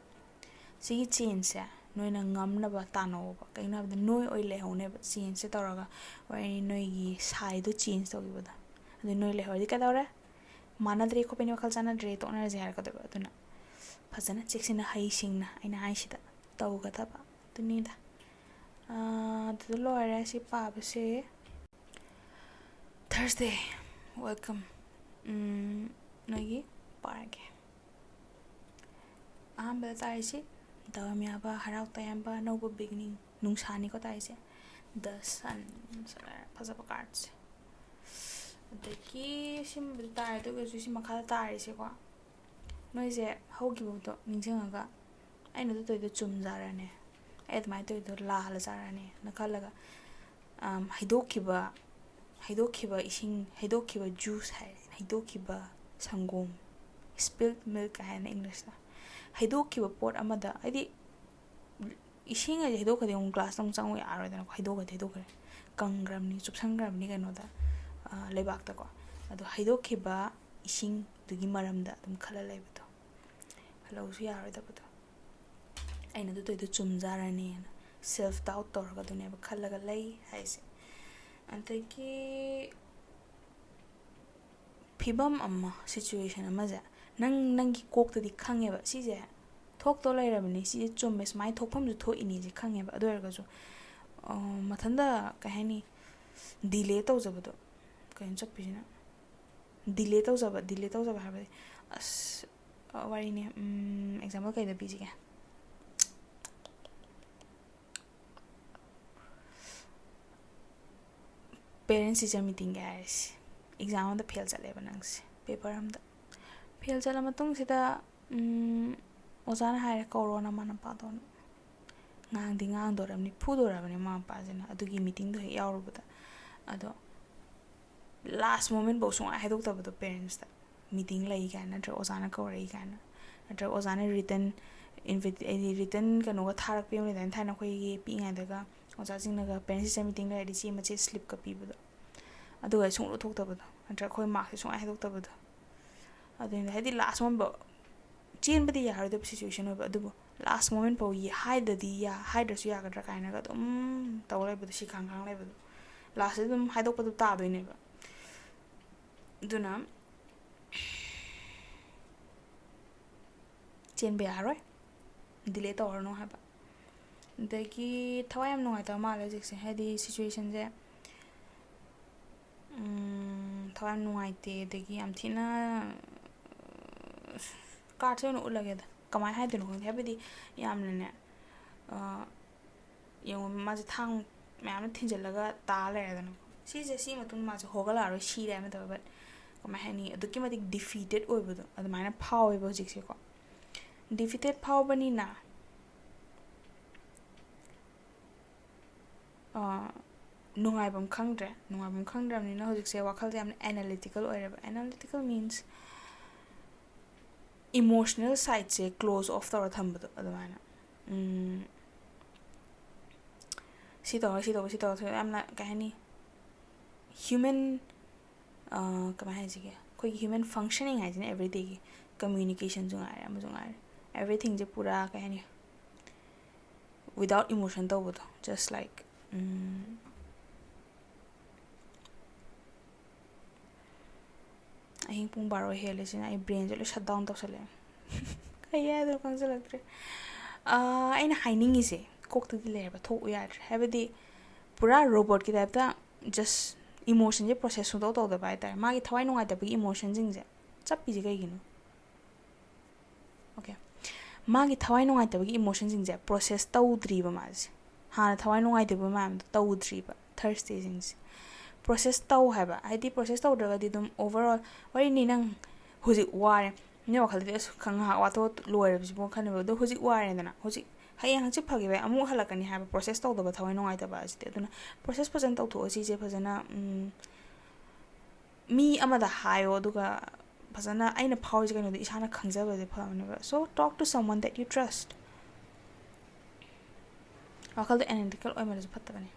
ꯁꯤꯒꯤ changeꯁꯦ ꯅꯣꯏꯅ ꯉꯝꯅꯕ ꯇꯥꯟꯅꯧꯕ꯫ ꯀꯩꯒꯤꯅꯣ ꯍꯥꯏꯕꯗ ꯅꯣꯏ ꯑꯣꯏ ꯂꯩꯍꯧꯅꯦꯕ changeꯁꯦ ꯇꯧꯔꯒ, ꯍꯣꯔꯦꯟ ꯅꯣꯏꯒꯤ sideꯗꯣ change ꯇꯧꯈꯤꯕꯗꯣ꯫ ꯑꯗꯨ ꯅꯣꯏ ꯂꯩꯍꯧꯔꯗꯤ ꯀꯩꯗꯧꯔꯦ? ꯃꯥꯟꯅꯗ꯭ꯔꯦ ꯈꯣꯠꯄꯅꯤ, ꯋꯥꯈꯜ ꯆꯥꯟꯅꯗ꯭ꯔꯦ, ꯇꯣꯛꯅꯔꯁꯦ ꯍꯥꯏꯔꯛꯀꯗꯣꯏꯕ꯫ ꯑꯗꯨꯅ ꯐꯖꯅ ꯆꯦꯛꯁꯤꯟꯅ ꯍꯩꯁꯤꯡꯅ ꯑꯩꯅ ꯍꯥꯏꯁꯤꯗ ꯇꯧꯒꯗꯕ ꯑꯗꯨꯅꯤꯗ꯫ ꯑꯥ, ꯑꯗꯨꯗ ꯂꯣꯏꯔꯦ ꯁꯤ ꯄꯥꯕꯁꯦ꯫ Thursday, welcome꯫ ꯎꯝ, ꯅꯣꯏꯒꯤ ꯄꯥꯔꯒꯦ꯫ ꯑꯍꯥꯟꯕꯗ ꯇꯥꯔꯤꯁꯤ ꯗꯥꯎ ꯌꯥꯝ ꯌꯥꯕ, ꯍꯔꯥꯎ ꯇꯌꯥꯝꯕ, ꯑꯅꯧꯕ beginning, ꯅꯨꯡꯁꯥꯅꯤꯀꯣ ꯇꯥꯔꯤꯁꯦ꯫ The Sun, ꯐꯖꯕ cardꯁꯦ꯫ ꯑꯗꯒꯤ ꯁꯤꯃꯕꯨꯗꯤ ꯇꯥꯔꯦ, ꯑꯗꯨ ꯑꯣꯏꯔꯁꯨ ꯁꯤ ꯃꯈꯥꯗ ꯇꯥꯔꯤꯁꯦꯀꯣ, ꯅꯣꯏꯁꯦ ꯍꯧꯈꯤꯕꯗꯣ ꯅꯤꯡꯁꯤꯡꯉꯒ, "ꯑꯩꯅ ꯑꯗꯨ ꯇꯧꯔꯤꯗꯣ ꯆꯨꯝꯖꯥꯔꯅꯦ, ꯑꯩ ꯑꯗꯨꯃꯥꯏꯅ ꯇꯧꯔꯤꯗꯣ ꯂꯥꯜꯂꯖꯥꯔꯅꯦꯅ" ꯈꯜꯂꯒ, ꯑꯝ, ꯍꯩꯗꯣꯛꯈꯤꯕ, ꯍꯩꯗꯣꯛꯈꯤꯕ ꯏꯁꯤꯡ, ꯍꯩꯗꯣꯛꯈꯤꯕ juice ꯍꯥꯏꯔꯦ, ꯍꯩꯗꯣꯛꯈꯤꯕ ꯁꯪꯒꯣꯝ, spilt milk ꯀꯥꯏꯅ Englishꯇ, ꯍꯩꯗꯣꯛꯈꯤꯕ ꯄꯣꯠ ꯑꯃꯗ, ꯍꯥꯏꯗꯤ ꯏꯁꯤꯡ ꯍꯥꯏꯁꯦ ꯍꯩꯗꯣꯛꯈ꯭ꯔꯗꯤ ꯑꯃꯨꯛ glassꯇ ꯑꯃꯨꯛ ꯆꯪꯉꯨ ꯌꯥꯔꯣꯏꯗꯅꯀꯣ, ꯍꯩꯗꯣꯛꯈ꯭ꯔꯗꯤ ꯍꯩꯗꯣꯛꯈ꯭ꯔꯦ, ꯀꯪꯈ꯭ꯔꯕꯅꯤ, ꯆꯨꯞꯁꯟꯈ꯭ꯔꯕꯅꯤ ꯀꯩꯅꯣꯗ, ꯑ, ꯂꯩꯕꯥꯛꯇꯀꯣ꯫ ꯑꯗꯣ ꯍꯩꯗꯣꯛꯈꯤꯕ ꯏꯁꯤꯡꯗꯨꯒꯤ ꯃꯔꯝꯗ ꯑꯗꯨꯝ ꯈꯜꯂ ꯂꯩꯕꯗꯣ, ꯈꯜꯍꯧꯁꯨ ꯌꯥꯔꯣꯏꯗꯕꯗꯣ, "ꯑꯩꯅ ꯑꯗꯨ ꯇꯧꯔꯤꯗꯣ ꯆꯨꯝꯖꯥꯔꯅꯦꯅ" self doubt ꯇꯧꯔꯒ ꯑꯗꯨꯅꯦꯕ ꯈꯜꯂꯒ ꯂꯩ ꯍꯥꯏꯁꯦ꯫ ꯑꯗꯒꯤ ꯐꯤꯕꯝ ꯑꯃ, situation ꯑꯃꯁꯦ ꯅꯪ, ꯅꯪꯒꯤ ꯀꯣꯛꯇꯗꯤ ꯈꯪꯉꯦꯕ, ꯁꯤꯁꯦ ꯊꯣꯛꯇꯧ ꯂꯩꯔꯕꯅꯤ, ꯁꯤꯁꯦ ꯆꯨꯝꯃꯦ, ꯁꯨꯃꯥꯏꯅ ꯊꯣꯛꯐꯝꯁꯨ ꯊꯣꯛꯏꯅꯤꯁꯦ ꯈꯪꯉꯦꯕ꯫ ꯑꯗꯨ ꯑꯣꯏꯔꯒꯁꯨ, ꯑ, ꯃꯊꯟꯇ, ꯀꯩ ꯍꯥꯏꯅꯤ, delay ꯇꯧꯖꯕꯗꯣ, ꯀꯩꯅꯣ ꯆꯠꯄꯤꯁꯤꯅ, delay ꯇꯧꯖꯕ, delay ꯇꯧꯖꯕ ꯍꯥꯏꯕꯗꯤ, ꯑꯁ, ꯋꯥꯔꯤꯅꯤ꯫ ꯑꯦꯛꯖꯥꯝꯄꯜ ꯀꯩꯗ ꯄꯤꯁꯤꯒꯦ? Parents teacher meetingꯒꯤ ꯍꯥꯏꯔꯁꯤ꯫ ꯑꯦꯛꯖꯥꯝ ꯑꯃꯗ ꯐꯦꯜ ꯆꯠꯂꯦꯕ ꯅꯪꯁꯦ, ꯄꯦꯄꯔ ꯑꯃꯗ ꯐꯦꯜ ꯆꯠꯂ ꯃꯇꯨꯡꯁꯤꯗ, ꯎꯝ, ꯑꯣꯖꯥꯅ ꯍꯥꯏꯔꯦ, "ꯀꯧꯔꯣ ꯅꯃꯥ ꯅꯄꯥꯗꯣꯅ"꯫ ꯉꯥꯡꯗꯤ ꯉꯥꯡꯗꯣꯔꯕꯅꯤ, ꯐꯨꯗꯣꯔꯕꯅꯤ ꯃꯃꯥ ꯃꯄꯥꯁꯤꯅ ꯑꯗꯨꯒꯤ ꯃꯤꯇꯤꯡꯗꯣ ꯍꯦꯛ ꯌꯥꯎꯔꯨꯕꯗ꯫ ꯑꯗꯣ ꯂꯥꯁ ꯃꯣꯃꯦꯟꯐꯧ ꯁꯨꯡꯍꯥꯏ ꯍꯥꯏꯗꯣꯛꯇꯕꯗꯣ, ꯄꯦꯔꯦꯟꯁꯇ ꯃꯤꯇꯤꯡ ꯂꯩ ꯀꯥꯏꯅ, ꯅꯠꯇ꯭ꯔꯒ ꯑꯣꯖꯥꯅ ꯀꯧꯔꯛꯏ ꯀꯥꯏꯅ, ꯅꯠꯇ꯭ꯔꯒ ꯑꯣꯖꯥꯅ ꯔꯤꯇꯟ ꯏꯟꯚꯤꯇꯦ ꯍꯥꯏꯗꯤ ꯔꯤꯇꯟ ꯀꯩꯅꯣꯒ ꯊꯥꯔꯛꯄ ꯑꯃ ꯂꯩꯗꯥꯏꯅꯦ, ꯊꯥꯏꯅ ꯑꯩꯈꯣꯏꯒꯤ ꯄꯤꯛꯏꯉꯩꯗꯒ ꯑꯣꯖꯥꯁꯤꯡꯅꯒ ꯄꯦꯔꯦꯟꯁ ꯇꯤꯆꯔ ꯃꯤꯇꯤꯡ ꯂꯩꯔꯗꯤ ꯆꯦ ꯃꯆꯦꯠ ꯁ꯭ꯂꯤꯞꯀ ꯄꯤꯕꯗꯣ꯫ ꯑꯗꯨꯒ ꯁꯨꯡꯂꯧ ꯊꯣꯛꯇꯕꯗꯣ, ꯅꯠꯇ꯭ꯔꯒ ꯑꯩꯈꯣꯏ ꯃꯥꯔꯛꯁꯦ ꯁꯨꯡꯍꯥꯏ ꯍꯥꯏꯗꯣꯛꯇꯕꯗꯣ꯫ ꯑꯗꯨꯅ ꯍꯥꯏꯗꯤ ꯂꯥꯁ ꯃꯣꯃꯦꯟꯐꯥꯎ ꯆꯦꯟꯕꯗꯤ ꯌꯥꯔꯣꯏꯗꯕ ꯁꯤꯆꯨꯋꯦꯁꯟ ꯑꯣꯏꯕ, ꯑꯗꯨꯕꯨ ꯂꯥꯁ ꯃꯣꯃꯦꯟꯐꯥꯎ ꯍꯥꯏꯗꯗꯤ ꯌꯥ ꯍꯥꯏꯗ꯭ꯔꯁꯨ ꯌꯥꯒꯗ꯭ꯔꯥ ꯀꯥꯏꯅꯒ ꯑꯗꯨꯝ ꯇꯧ ꯂꯩꯕꯗꯣ, ꯁꯤ ꯈꯥꯡ ꯈꯥꯡ ꯂꯩꯕꯗꯣ꯫ ꯂꯥꯁꯇꯗꯤ ꯑꯗꯨꯝ ꯍꯥꯏꯗꯣꯛꯄꯗꯣ ꯇꯥꯗꯣꯏꯅꯦꯕ꯫ ꯑꯗꯨꯅ ꯆꯦꯟꯕ ꯌꯥꯔꯣꯏ, ꯗꯤꯂꯦ ꯇꯧꯔꯅꯨ ꯍꯥꯏꯕ꯫ ꯑꯗꯒꯤ ꯊꯋꯥꯏ ꯌꯥꯝ ꯅꯨꯡꯉꯥꯏꯇꯕ ꯃꯥꯜꯂꯦ ꯍꯧꯖꯤꯛꯁꯦ, ꯍꯥꯏꯗꯤ ꯁꯤꯆꯨꯋꯦꯁꯟꯁꯦ ꯊꯋꯥꯏ ꯌꯥꯝ ꯅꯨꯡꯉꯥꯏꯇꯦ꯫ ꯑꯗꯒꯤ ꯌꯥꯝ ꯊꯤꯅ, ꯀꯥꯔꯠꯁꯦ ꯑꯣꯏꯅ ꯎꯠꯂꯒꯦꯗ, ꯀꯃꯥꯏꯅ ꯍꯥꯏꯗꯣꯏꯅꯣ ꯈꯪꯗꯦ꯫ ꯍꯥꯏꯕꯗꯤ ꯌꯥꯝꯅꯅꯦ, ꯌꯦꯡꯉꯣ, ꯃꯥꯁꯦ ꯊꯥꯡ ꯃꯌꯥꯝꯅ ꯊꯤꯟꯖꯤꯜꯂꯒ ꯇꯥ ꯂꯩꯔꯦꯗꯅꯀꯣ꯫ ꯁꯤꯁꯦ, ꯁꯤ ꯃꯇꯨꯡꯗ ꯃꯥꯁꯦ ꯍꯧꯒꯠꯂꯛꯑꯔꯣꯏ, ꯁꯤꯔꯦ ꯍꯥꯏꯕ ꯅꯠꯇꯕ, but ꯀꯃꯥꯏ ꯍꯥꯏꯅꯤ, ꯑꯗꯨꯛꯀꯤ ꯃꯇꯤꯛ ꯗꯤꯐꯤꯇꯦꯠ ꯑꯣꯏꯕꯗꯣ ꯑꯗꯨꯃꯥꯏꯅ ꯐꯥꯎꯋꯦꯕ ꯍꯧꯖꯤꯛꯁꯦꯀꯣ꯫ ꯗꯤꯐꯤꯇꯦꯠ ꯐꯥꯎꯕꯅꯤꯅ, ꯑ, ꯅꯨꯡꯉꯥꯏꯐꯝ ꯈꯪꯗ꯭ꯔꯦ꯫ ꯅꯨꯡꯉꯥꯏꯐꯝ ꯈꯪꯗ꯭ꯔꯕꯅꯤꯅ ꯍꯧꯖꯤꯛꯁꯦ ꯋꯥꯈꯜꯁꯦ ꯌꯥꯝꯅ ꯑꯦꯅꯥꯂꯤꯇꯤꯀꯦꯜ ꯑꯣꯏꯔꯦꯕ꯫ ꯑꯦꯅꯥꯂꯤꯇꯤꯀꯦꯜ ꯃꯤꯟꯁ ꯏꯃꯣꯁꯅꯦꯜ ꯁꯥꯏꯠꯁꯦ ꯀ꯭ꯂꯣꯖ ꯑꯣꯐ ꯇꯧꯔ ꯊꯝꯕꯗꯣ ꯑꯗꯨꯃꯥꯏꯅ꯫ ꯎꯝ, ꯁꯤ ꯇꯧꯔ, ꯁꯤ ꯇꯧꯔ, ꯁꯤ ꯇꯧꯔ, ꯌꯥꯝꯅ ꯀꯩ ꯍꯥꯏꯅꯤ, ꯍ꯭ꯌꯨꯃꯦꯟ, ꯀꯃꯥꯏ ꯍꯥꯏꯁꯤꯒꯦ, ꯑꯩꯈꯣꯏꯒꯤ ꯍ꯭ꯌꯨꯃꯦꯟ ꯐꯪꯁꯅꯤꯡ ꯍꯥꯏꯁꯤꯅ ꯑꯦꯕ꯭ꯔꯤꯗꯦꯒꯤ ꯀꯝꯃ꯭ꯌꯨꯅꯤꯀꯦꯁꯟꯁꯨ ꯉꯥꯏꯔꯦ, ꯑꯃꯁꯨ ꯉꯥꯏꯔꯦ, ꯑꯦꯕ꯭ꯔꯤꯊꯤꯡꯁꯦ ꯄꯨꯔꯥ ꯀꯩ ꯍꯥꯏꯅꯤ, ꯋꯤꯗꯥꯎꯠ ꯏꯃꯣꯁꯟ ꯇꯧꯕꯗꯣ, ꯖꯁ ꯂꯥꯏꯛ, ꯑꯍꯤꯡ ꯄꯨꯡ ꯕꯥꯔꯣ ꯍꯦꯜꯂꯤꯁꯤꯅ ꯑꯩ ꯕ꯭ꯔꯦꯟꯁꯦ ꯂꯣꯏ ꯁꯠ ꯗꯥꯎꯟ ꯇꯧꯁꯜꯂꯛꯑꯦ꯫ ꯀꯩ ꯍꯥꯏꯗꯣꯏꯅꯣ ꯈꯪꯖꯜꯂꯛꯇ꯭ꯔꯦ꯫ ꯑꯥ, ꯑꯩꯅ ꯍꯥꯏꯅꯤꯡꯉꯤꯁꯦ ꯀꯣꯛꯇꯗꯤ ꯂꯩꯔꯕ, ꯊꯣꯛꯎ ꯌꯥꯗ꯭ꯔꯦ꯫ ꯍꯥꯏꯕꯗꯤ ꯄꯨꯔꯥ ꯔꯣꯕꯣꯠꯀꯤ ꯇꯥꯏꯞꯇ ꯖꯁ ꯏꯃꯣꯁꯟꯁꯦ ꯄ꯭ꯔꯣꯁꯦꯁ ꯁꯨꯡꯇꯧ ꯇꯧꯗꯕ ꯍꯥꯏꯇꯥꯔꯦ꯫ ꯃꯥꯒꯤ ꯊꯋꯥꯏ ꯅꯨꯡꯉꯥꯏꯇꯕꯒꯤ ꯏꯃꯣꯁꯟꯁꯤꯡꯁꯦ ꯆꯞꯄꯤꯁꯦ ꯀꯩꯒꯤꯅꯣ? ꯃꯥꯒꯤ ꯊꯋꯥꯏ ꯅꯨꯡꯉꯥꯏꯇꯕꯒꯤ emotionꯁꯤꯡꯁꯦ process ꯇꯧꯗ꯭ꯔꯤꯕ ꯃꯥꯁꯦ꯫ ꯍꯥꯟꯅ ꯊꯋꯥꯏ ꯅꯨꯡꯉꯥꯏꯇꯕ ꯃꯌꯥꯝꯗꯣ ꯇꯧꯗ꯭ꯔꯤꯕ Thursdayꯁꯤꯡꯁꯦ꯫ Process ꯇꯧ ꯍꯥꯏꯕ, ꯍꯥꯏꯗꯤ process ꯇꯧꯗ꯭ꯔꯒꯗꯤ ꯑꯗꯨꯝ overall, ꯋꯥꯔꯤꯅꯤ, ꯅꯪ ꯍꯧꯖꯤꯛ ꯋꯥꯔꯦ, ꯅꯪ ꯋꯥꯈꯜꯗꯗꯤ "ꯑꯁ, ꯉꯥꯏꯍꯥꯛ ꯋꯥꯊꯣꯛ ꯂꯣꯏꯔꯕꯁꯤꯕꯨ" ꯈꯜꯂꯦꯕ꯫ ꯑꯗꯣ ꯍꯧꯖꯤꯛ ꯋꯥꯔꯦꯗꯅ, ꯍꯧꯖꯤꯛ ꯍꯌꯦꯡ ꯍꯪꯆꯤꯠ ꯐꯈꯤꯕ ꯌꯥꯏ, ꯑꯃꯨꯛ ꯍꯜꯂꯛꯀꯅꯤ ꯍꯥꯏꯕ process ꯇꯧꯗꯕ ꯊꯋꯥꯏ ꯅꯨꯡꯉꯥꯏꯇꯕ ꯑꯁꯤꯗꯤ꯫ ꯑꯗꯨꯅ process ꯐꯖꯅ ꯇꯧꯊꯣꯛꯑꯣ ꯁꯤꯁꯦ ꯐꯖꯅ, ꯎꯝ, ꯃꯤ ꯑꯃꯗ ꯍꯥꯏꯌꯣ, ꯑꯗꯨꯒ ꯐꯖꯅ ꯑꯩꯅ ꯐꯥꯎꯔꯤꯁꯦ ꯀꯩꯅꯣꯗꯣ ꯏꯁꯥꯅ ꯈꯪꯖꯕꯁꯦ ꯐꯕꯅꯦꯕ꯫ So talk to someone that you trust. ꯋꯥꯈꯜꯗꯣ analytical ꯑꯣꯏꯃꯜꯂꯁꯨ ꯐꯠꯇꯕꯅꯦ꯫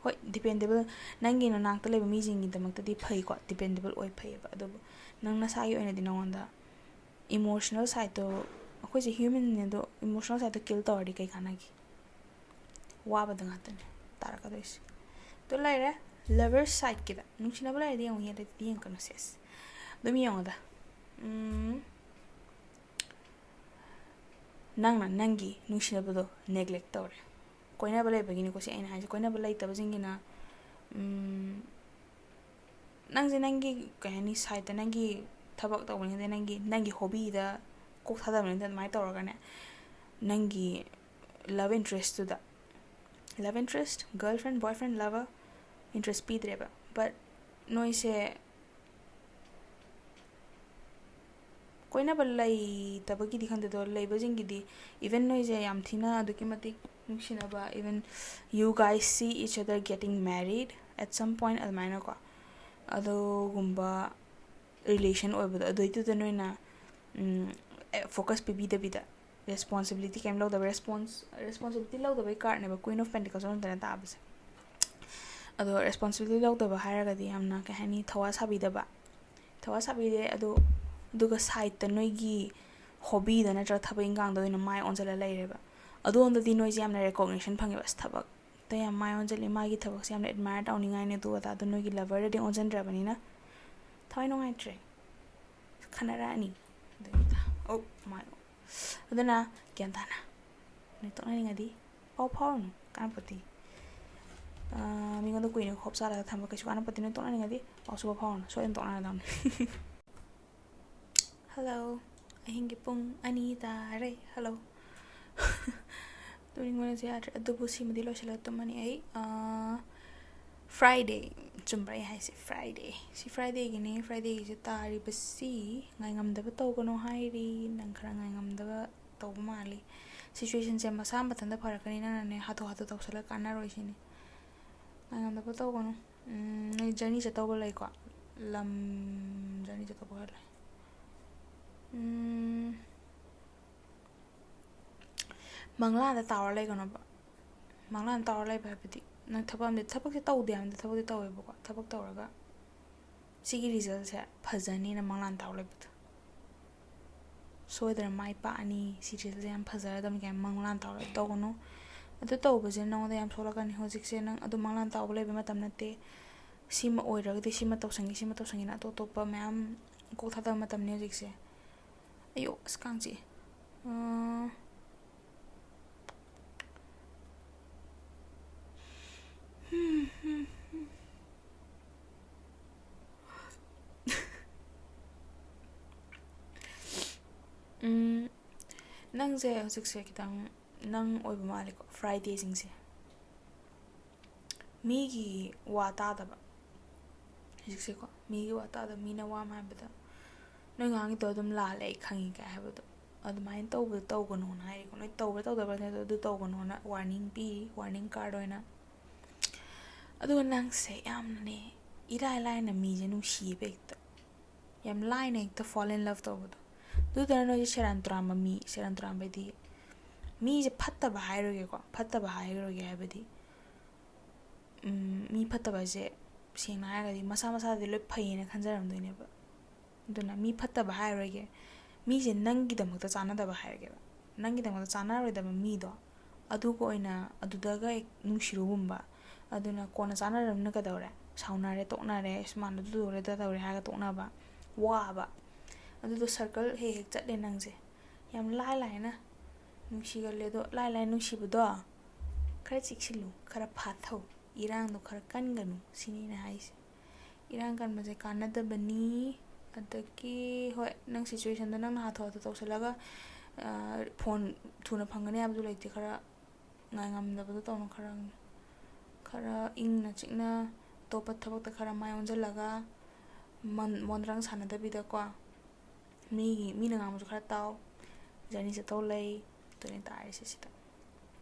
ꯍꯣꯏ, dependable, ꯅꯪꯒꯤ ꯅꯅꯥꯛꯇ ꯂꯩꯕ ꯃꯤꯁꯤꯡꯒꯤꯗꯃꯛꯇꯗꯤ ꯐꯩꯀꯣ, dependable ꯑꯣꯏ, ꯐꯩꯌꯦꯕ꯫ ꯑꯗꯨꯕꯨ ꯅꯪ ꯅꯁꯥꯒꯤ ꯑꯣꯏꯅꯗꯤ ꯅꯉꯣꯟꯗ emotional sideꯇꯣ, ꯑꯩꯈꯣꯏꯁꯦ humanꯅꯦ, ꯑꯗꯣ emotional sideꯇꯣ kill ꯇꯧꯔꯗꯤ ꯀꯩ ꯀꯥꯟꯅꯒꯦ? ꯋꯥꯕꯗ ꯉꯥꯛꯇꯅꯦ ꯇꯥꯔꯛꯀꯗꯣꯏꯁꯦ꯫ ꯑꯗꯨ ꯂꯩꯔꯦ lover sideꯀꯤꯗ꯫ ꯅꯨꯡꯁꯤꯅꯕ ꯂꯩꯔꯗꯤ ꯌꯦꯡꯉꯨ, ꯌꯦꯡꯗ꯭ꯔꯗꯤ ꯌꯦꯡꯉꯛꯀꯅꯨ, ꯁꯦꯁ꯫ ꯑꯗꯨꯝ ꯌꯦꯡꯉꯣꯗ꯫ ꯎꯝ, ꯅꯪꯅ ꯅꯪꯒꯤ ꯅꯨꯡꯁꯤꯅꯕꯗꯣ neglect ꯇꯧꯔꯦ꯫ ꯀꯣꯏꯅꯕ ꯂꯩꯕꯒꯤꯅꯤꯀꯣ ꯁꯤ ꯑꯩꯅ ꯍꯥꯏꯁꯦ꯫ ꯀꯣꯏꯅꯕ ꯂꯩꯇꯕꯁꯤꯡꯒꯤꯅ, ꯎꯝ, ꯅꯪꯁꯦ ꯅꯪꯒꯤ, ꯀꯩ ꯍꯥꯏꯅꯤ, sideꯇ ꯅꯪꯒꯤ ꯊꯕꯛ ꯇꯧꯕꯅꯤ ꯈꯪꯗꯦ, ꯅꯪꯒꯤ, ꯅꯪꯒꯤ hobbyꯗ ꯀꯣꯛ ꯊꯥꯗꯕꯅꯤ ꯈꯪꯗꯦ, ꯑꯗꯨꯃꯥꯏꯅ ꯇꯧꯔꯒꯅꯦ, ꯅꯪꯒꯤ love interestꯇꯨꯗ, love interest, girlfriend, boyfriend, lover, interest ꯄꯤꯗ꯭ꯔꯦꯕ꯫ But ꯅꯣꯏꯁꯦ ꯀꯣꯏꯅꯕ ꯂꯩꯇꯕꯒꯤꯗꯤ ꯈꯪꯗꯦ, ꯑꯗꯣ ꯂꯩꯕꯁꯤꯡꯒꯤꯗꯤ, even ꯅꯣꯏꯁꯦ ꯌꯥꯝ ꯊꯤꯅ ꯑꯗꯨꯛꯀꯤ ꯃꯇꯤꯛ ꯅꯨꯡꯁꯤꯅꯕ, even you guys see each other getting married at some point, ꯑꯗꯨꯃꯥꯏꯅꯀꯣ, ꯑꯗꯨꯒꯨꯝꯕ relation ꯑꯣꯏꯕꯗꯣ, ꯑꯗꯨꯏꯗꯨꯗ ꯅꯣꯏꯅ, ꯎꯝ, focus ꯄꯤꯕꯤꯗꯕꯤꯗ, responsibility ꯀꯩꯝ ꯂꯧꯗꯕ, response, responsibility ꯂꯧꯗꯕꯩ cardꯅꯦꯕ Queen of Pentacles ꯑꯣꯟꯗꯅ ꯇꯥꯕꯁꯦ꯫ ꯑꯗꯣ responsibility ꯂꯧꯗꯕ ꯍꯥꯏꯔꯒꯗꯤ ꯌꯥꯝꯅ, ꯀꯩ ꯍꯥꯏꯅꯤ, ꯊꯧꯋꯥ ꯁꯥꯕꯤꯗꯕ, ꯊꯧꯋꯥ ꯁꯥꯕꯤꯗꯦ꯫ ꯑꯗꯣ, ꯑꯗꯨꯒ sideꯇ ꯅꯣꯏꯒꯤ hobbyꯗ ꯅꯠꯇ꯭ꯔꯒ ꯊꯕꯛ ꯏꯟꯈꯥꯡꯗ ꯑꯣꯏꯅ ꯃꯥꯏ ꯑꯣꯟꯁꯤꯜꯂ ꯂꯩꯔꯦꯕ꯫ ꯑꯗꯣꯝꯗꯗꯤ ꯅꯣꯏꯁꯦ ꯌꯥꯝꯅ recognition ꯐꯪꯉꯦꯕ, "ꯑꯁ, ꯊꯕꯛꯇ ꯌꯥꯝ ꯃꯥꯏ ꯑꯣꯟꯁꯤꯜꯂꯤ, ꯃꯥꯒꯤ ꯊꯕꯛꯁꯦ ꯌꯥꯝꯅ admire ꯇꯧꯅꯤꯡꯉꯥꯏꯅꯦ", ꯑꯗꯨ ꯑꯗꯥ꯫ ꯑꯗꯣ ꯅꯣꯏꯒꯤ loverꯗꯗꯤ ꯑꯣꯟꯁꯤꯟꯗ꯭ꯔꯕꯅꯤꯅ ꯊꯋꯥꯏ ꯅꯨꯡꯉꯥꯏꯇ꯭ꯔꯦ, ꯈꯠꯅꯔꯛꯑꯅꯤ꯫ ꯑꯗꯨꯒꯤꯗ, oh my God꯫ ꯑꯗꯨꯅ ꯒ꯭ꯌꯥꯟ ꯇꯥꯅ ꯅꯣꯏ ꯇꯣꯛꯅꯅꯤꯡꯉꯗꯤ ꯄꯥꯎ ꯐꯥꯎꯔꯨꯅꯨ, ꯀꯥꯟꯅꯄꯣꯠꯇꯦ꯫ ꯑꯥ, ꯃꯤꯉꯣꯟꯗ ꯀꯨꯏꯅ hope ꯆꯥꯔꯒ ꯊꯝꯕ ꯀꯩꯁꯨ ꯀꯥꯟꯅꯄꯣꯠꯇꯦ꯫ ꯅꯣꯏ ꯇꯣꯛꯅꯅꯤꯡꯉꯗꯤ ꯄꯥꯎ ꯁꯨꯡꯐꯥꯎ ꯐꯥꯎꯔꯨꯅꯨ, ꯁꯣꯏꯗꯅ ꯇꯣꯛꯅꯔꯗꯧꯅꯤ꯫ Hello, ꯑꯍꯤꯡꯒꯤ ꯄꯨꯡ ꯑꯅꯤ ꯇꯥꯔꯦ꯫ ꯍꯜꯂꯣ꯫ ꯇꯨꯝꯅꯤꯡꯕꯅꯁꯨ ꯌꯥꯗ꯭ꯔꯦ꯫ ꯑꯗꯨꯕꯨ ꯁꯤꯃꯗꯤ ꯂꯣꯏꯁꯤꯜꯂꯒ ꯇꯨꯝꯃꯅꯤ ꯑꯩ꯫ ꯑꯥ, Friday꯫ ꯆꯨꯝꯕ꯭ꯔꯥ ꯑꯩ ꯍꯥꯏꯁꯦ? Friday꯫ ꯁꯤ Fridayꯒꯤꯅꯦ꯫ Fridayꯒꯤꯁꯦ ꯇꯥꯔꯤꯕꯁꯤ ꯉꯥꯏꯉꯝꯗꯕ ꯇꯧꯒꯅꯣ ꯍꯥꯏꯔꯤ꯫ ꯅꯪ ꯈꯔ ꯉꯥꯏꯉꯝꯗꯕ ꯇꯧꯕ ꯃꯥꯜꯂꯤ꯫ Situationꯁꯦ ꯃꯁꯥ ꯃꯊꯟꯇ ꯐꯔꯛꯀꯅꯤ꯫ ꯅꯪꯅꯅꯦ ꯍꯥꯊꯨ ꯍꯥꯊꯨ ꯇꯧꯁꯜꯂꯒ ꯀꯥꯟꯅꯔꯣꯏ ꯁꯤꯅꯤ꯫ ꯉꯥꯏꯉꯝꯗꯕ ꯇꯧꯒꯅꯨ꯫ ꯎꯝ, ꯅꯣꯏ journey ꯆꯠꯇꯧꯕ ꯂꯩꯀꯣ? ꯂꯝ journey ꯆꯠꯇꯧꯕ ꯈꯔ ꯂꯩ꯫ ꯎꯝ, ꯃꯪꯂꯥꯟꯗ ꯇꯥꯎꯔ ꯂꯩꯒꯅꯣꯕ꯫ ꯃꯪꯂꯥꯟꯗ ꯇꯥꯎꯔ ꯂꯩꯕ ꯍꯥꯏꯕꯗꯤ ꯅꯪ ꯊꯕꯛ ꯑꯃꯗꯤ, ꯊꯕꯛꯁꯦ ꯇꯧꯗꯦ ꯍꯥꯏꯕꯗꯤ ꯊꯕꯛꯇꯤ ꯇꯧꯋꯦꯕꯀꯣ꯫ ꯊꯕꯛ ꯇꯧꯔꯒ ꯁꯤꯒꯤ resultꯁꯦ ꯐꯖꯅꯤꯅ ꯃꯪꯂꯥꯟ ꯇꯥꯎꯔ ꯂꯩꯕꯗꯣ꯫ ꯁꯣꯏꯗꯅ ꯃꯥꯏ ꯄꯥꯛꯑꯅꯤ, ꯁꯤ resultꯁꯦ ꯌꯥꯝ ꯐꯖꯔꯗꯕꯅꯤ ꯀꯥꯏꯅ ꯃꯪꯂꯥꯟ ꯇꯥꯎꯔ ꯇꯧꯒꯅꯨ꯫ ꯑꯗꯨ ꯇꯧꯕꯁꯦ ꯅꯉꯣꯟꯗ ꯌꯥꯝ ꯁꯣꯛꯂꯛꯀꯅꯤ꯫ ꯍꯧꯖꯤꯛꯁꯦ ꯅꯪ ꯑꯗꯨ ꯃꯪꯂꯥꯟ ꯇꯥꯎꯕ ꯂꯩꯕ ꯃꯇꯝ ꯅꯠꯇꯦ꯫ ꯁꯤꯃ ꯑꯣꯏꯔꯒꯗꯤ ꯁꯤꯃ ꯇꯧꯁꯟꯒꯦ, ꯁꯤꯃ ꯇꯧꯁꯟꯒꯦꯅ ꯑꯇꯣꯞ ꯑꯇꯣꯞꯄ ꯃꯌꯥꯝ ꯀꯣꯛ ꯊꯥꯗꯕ ꯃꯇꯝꯅꯤ ꯍꯧꯖꯤꯛꯁꯦ꯫ ꯑꯌꯣ, ꯑꯁ, ꯀꯥꯡ ꯆꯤꯛꯑꯦ꯫ ꯑꯥ꯫ ꯎꯝ, ꯅꯪꯁꯦ ꯍꯧꯖꯤꯛꯁꯦ ꯈꯤꯇꯪ ꯅꯪ ꯑꯣꯏꯕ ꯃꯥꯜꯂꯦꯀꯣ, Fridayꯁꯤꯡꯁꯦ꯫ ꯃꯤꯒꯤ ꯋꯥ ꯇꯥꯗꯕ꯫ ꯍꯧꯖꯤꯛꯁꯦꯀꯣ, ꯃꯤꯒꯤ ꯋꯥ ꯇꯥꯗꯕ, ꯃꯤꯅ ꯋꯥ ꯑꯃ ꯍꯥꯏꯕꯗ, "ꯅꯣꯏ ꯉꯥꯡꯉꯤꯗꯣ ꯑꯗꯨꯝ ꯂꯥꯜꯂꯦ, ꯑꯩ ꯈꯪꯉꯤ" ꯀꯥꯏ ꯍꯥꯏꯕꯗꯣ, ꯑꯗꯨꯃꯥꯏꯅ ꯇꯧꯕꯗꯣ ꯇꯧꯒꯅꯣꯅ ꯍꯥꯏꯔꯤꯀꯣ꯫ ꯅꯣꯏ ꯇꯧꯕ꯭ꯔꯥ ꯇꯧꯗꯕ꯭ꯔꯥ ꯅꯠꯇꯦ, ꯑꯗꯨ ꯇꯧꯒꯅꯣꯅ warning ꯄꯤꯔꯤ, warning card ꯑꯣꯏꯅ꯫ ꯑꯗꯨꯒ ꯅꯪꯁꯦ ꯌꯥꯝꯅꯅꯦ, ꯏꯔꯥꯏ ꯂꯥꯏꯅ ꯃꯤꯁꯦ ꯅꯨꯡꯁꯤꯌꯦꯕ ꯍꯦꯛꯇ꯫ ꯌꯥꯝ ꯂꯥꯏꯅ ꯍꯦꯛꯇ fall in love ꯇꯧꯕꯗꯣ꯫ ꯑꯗꯨꯗꯨꯅ ꯅꯣꯏꯁꯦ ꯁꯦꯔꯥꯟ ꯇꯨꯔꯥꯟꯕ ꯃꯤ, ꯁꯦꯔꯥꯟ ꯇꯨꯔꯥꯟꯕ ꯍꯥꯏꯗꯤ ꯃꯤꯁꯦ ꯐꯠꯇꯕ ꯍꯥꯏꯔꯣꯏꯒꯦꯀꯣ, ꯐꯠꯇꯕ ꯍꯥꯏꯔꯣꯏꯒꯦ ꯍꯥꯏꯕꯗꯤ, ꯎꯝ, ꯃꯤ ꯐꯠꯇꯕ ꯍꯥꯏꯁꯦ ꯁꯦꯡꯅ ꯍꯥꯏꯔꯒꯗꯤ ꯃꯁꯥ ꯃꯁꯥꯗꯤ ꯂꯣꯏ ꯐꯩꯌꯦꯅ ꯈꯟꯖꯔꯝꯗꯣꯏꯅꯦꯕ꯫ ꯑꯗꯨꯅ ꯃꯤ ꯐꯠꯇꯕ ꯍꯥꯏꯔꯣꯏꯒꯦ꯫ ꯃꯤꯁꯦ ꯅꯪꯒꯤꯗꯃꯛꯇ ꯆꯥꯟꯅꯗꯕ ꯍꯥꯏꯔꯒꯦꯕ꯫ ꯅꯪꯒꯤꯗꯃꯛꯇ ꯆꯥꯟꯅꯔꯣꯏꯗꯕ ꯃꯤꯗꯣ, ꯑꯗꯨꯒ ꯑꯣꯏꯅ ꯑꯗꯨꯗꯒ ꯍꯦꯛ ꯅꯨꯡꯁꯤꯔꯨꯒꯨꯝꯕ꯫ ꯑꯗꯨꯅ ꯀꯣꯟꯅ ꯆꯥꯟꯅꯔꯕꯅꯤꯅ ꯀꯩꯗꯧꯔꯦ? ꯁꯥꯎꯅꯔꯦ, ꯇꯣꯛꯅꯔꯦ, "ꯑꯁ, ꯃꯥꯅ ꯑꯗꯨ ꯇꯧꯔꯦ, ꯑꯗ ꯇꯧꯔꯦ" ꯍꯥꯏꯔꯒ ꯇꯣꯛꯅꯕ꯫ ꯋꯥꯕ꯫ ꯑꯗꯨꯗꯣ circle ꯍꯦꯛ ꯍꯦꯛ ꯆꯠꯂꯦ ꯅꯪꯁꯦ꯫ ꯌꯥꯝ ꯂꯥꯏ ꯂꯥꯏꯅ ꯅꯨꯡꯁꯤꯒꯜꯂꯦ꯫ ꯑꯗꯣ ꯂꯥꯏ ꯂꯥꯏ ꯅꯨꯡꯁꯤꯕꯗꯣ ꯈꯔ ꯆꯦꯛꯁꯤꯜꯂꯨ, ꯈꯔ ꯐꯥꯊꯧ, ꯏꯔꯥꯡꯗꯣ ꯈꯔ ꯀꯟꯒꯅꯨ ꯁꯤꯅꯤ ꯑꯩꯅ ꯍꯥꯏꯁꯦ꯫ ꯏꯔꯥꯡ ꯀꯟꯕꯁꯦ ꯀꯥꯟꯅꯗꯕꯅꯤ꯫ ꯑꯗꯒꯤ ꯍꯣꯏ, ꯅꯪ situationꯗꯣ ꯅꯪꯅ ꯍꯥꯊꯨ ꯍꯥꯊꯨ ꯇꯧꯁꯜꯂꯒ ꯐꯣꯟ ꯊꯨꯅ ꯐꯪꯒꯅꯤ ꯍꯥꯏꯕꯗꯨ ꯂꯩꯇꯦ꯫ ꯈꯔ ꯉꯥꯏꯉꯝꯗꯕꯗꯣ ꯇꯧꯅꯣ꯫ ꯈꯔ ꯈꯔ ꯏꯪꯅ ꯆꯤꯛꯅ ꯑꯇꯣꯞꯄ ꯊꯕꯛꯇ ꯈꯔ ꯃꯥꯏ ꯑꯣꯟꯁꯤꯜꯂꯒ ꯃꯣꯟꯗ꯭ꯔꯪ ꯁꯥꯟꯅꯗꯕꯤꯗꯀꯣ, ꯃꯤꯒꯤ ꯃꯤꯅ ꯉꯥꯡꯕꯁꯨ ꯈꯔ ꯇꯥꯎ꯫ Journey ꯆꯠꯇꯧ ꯂꯩ꯫ ꯑꯗꯨꯅꯤ ꯇꯥꯔꯤꯁꯦ ꯁꯤꯗ꯫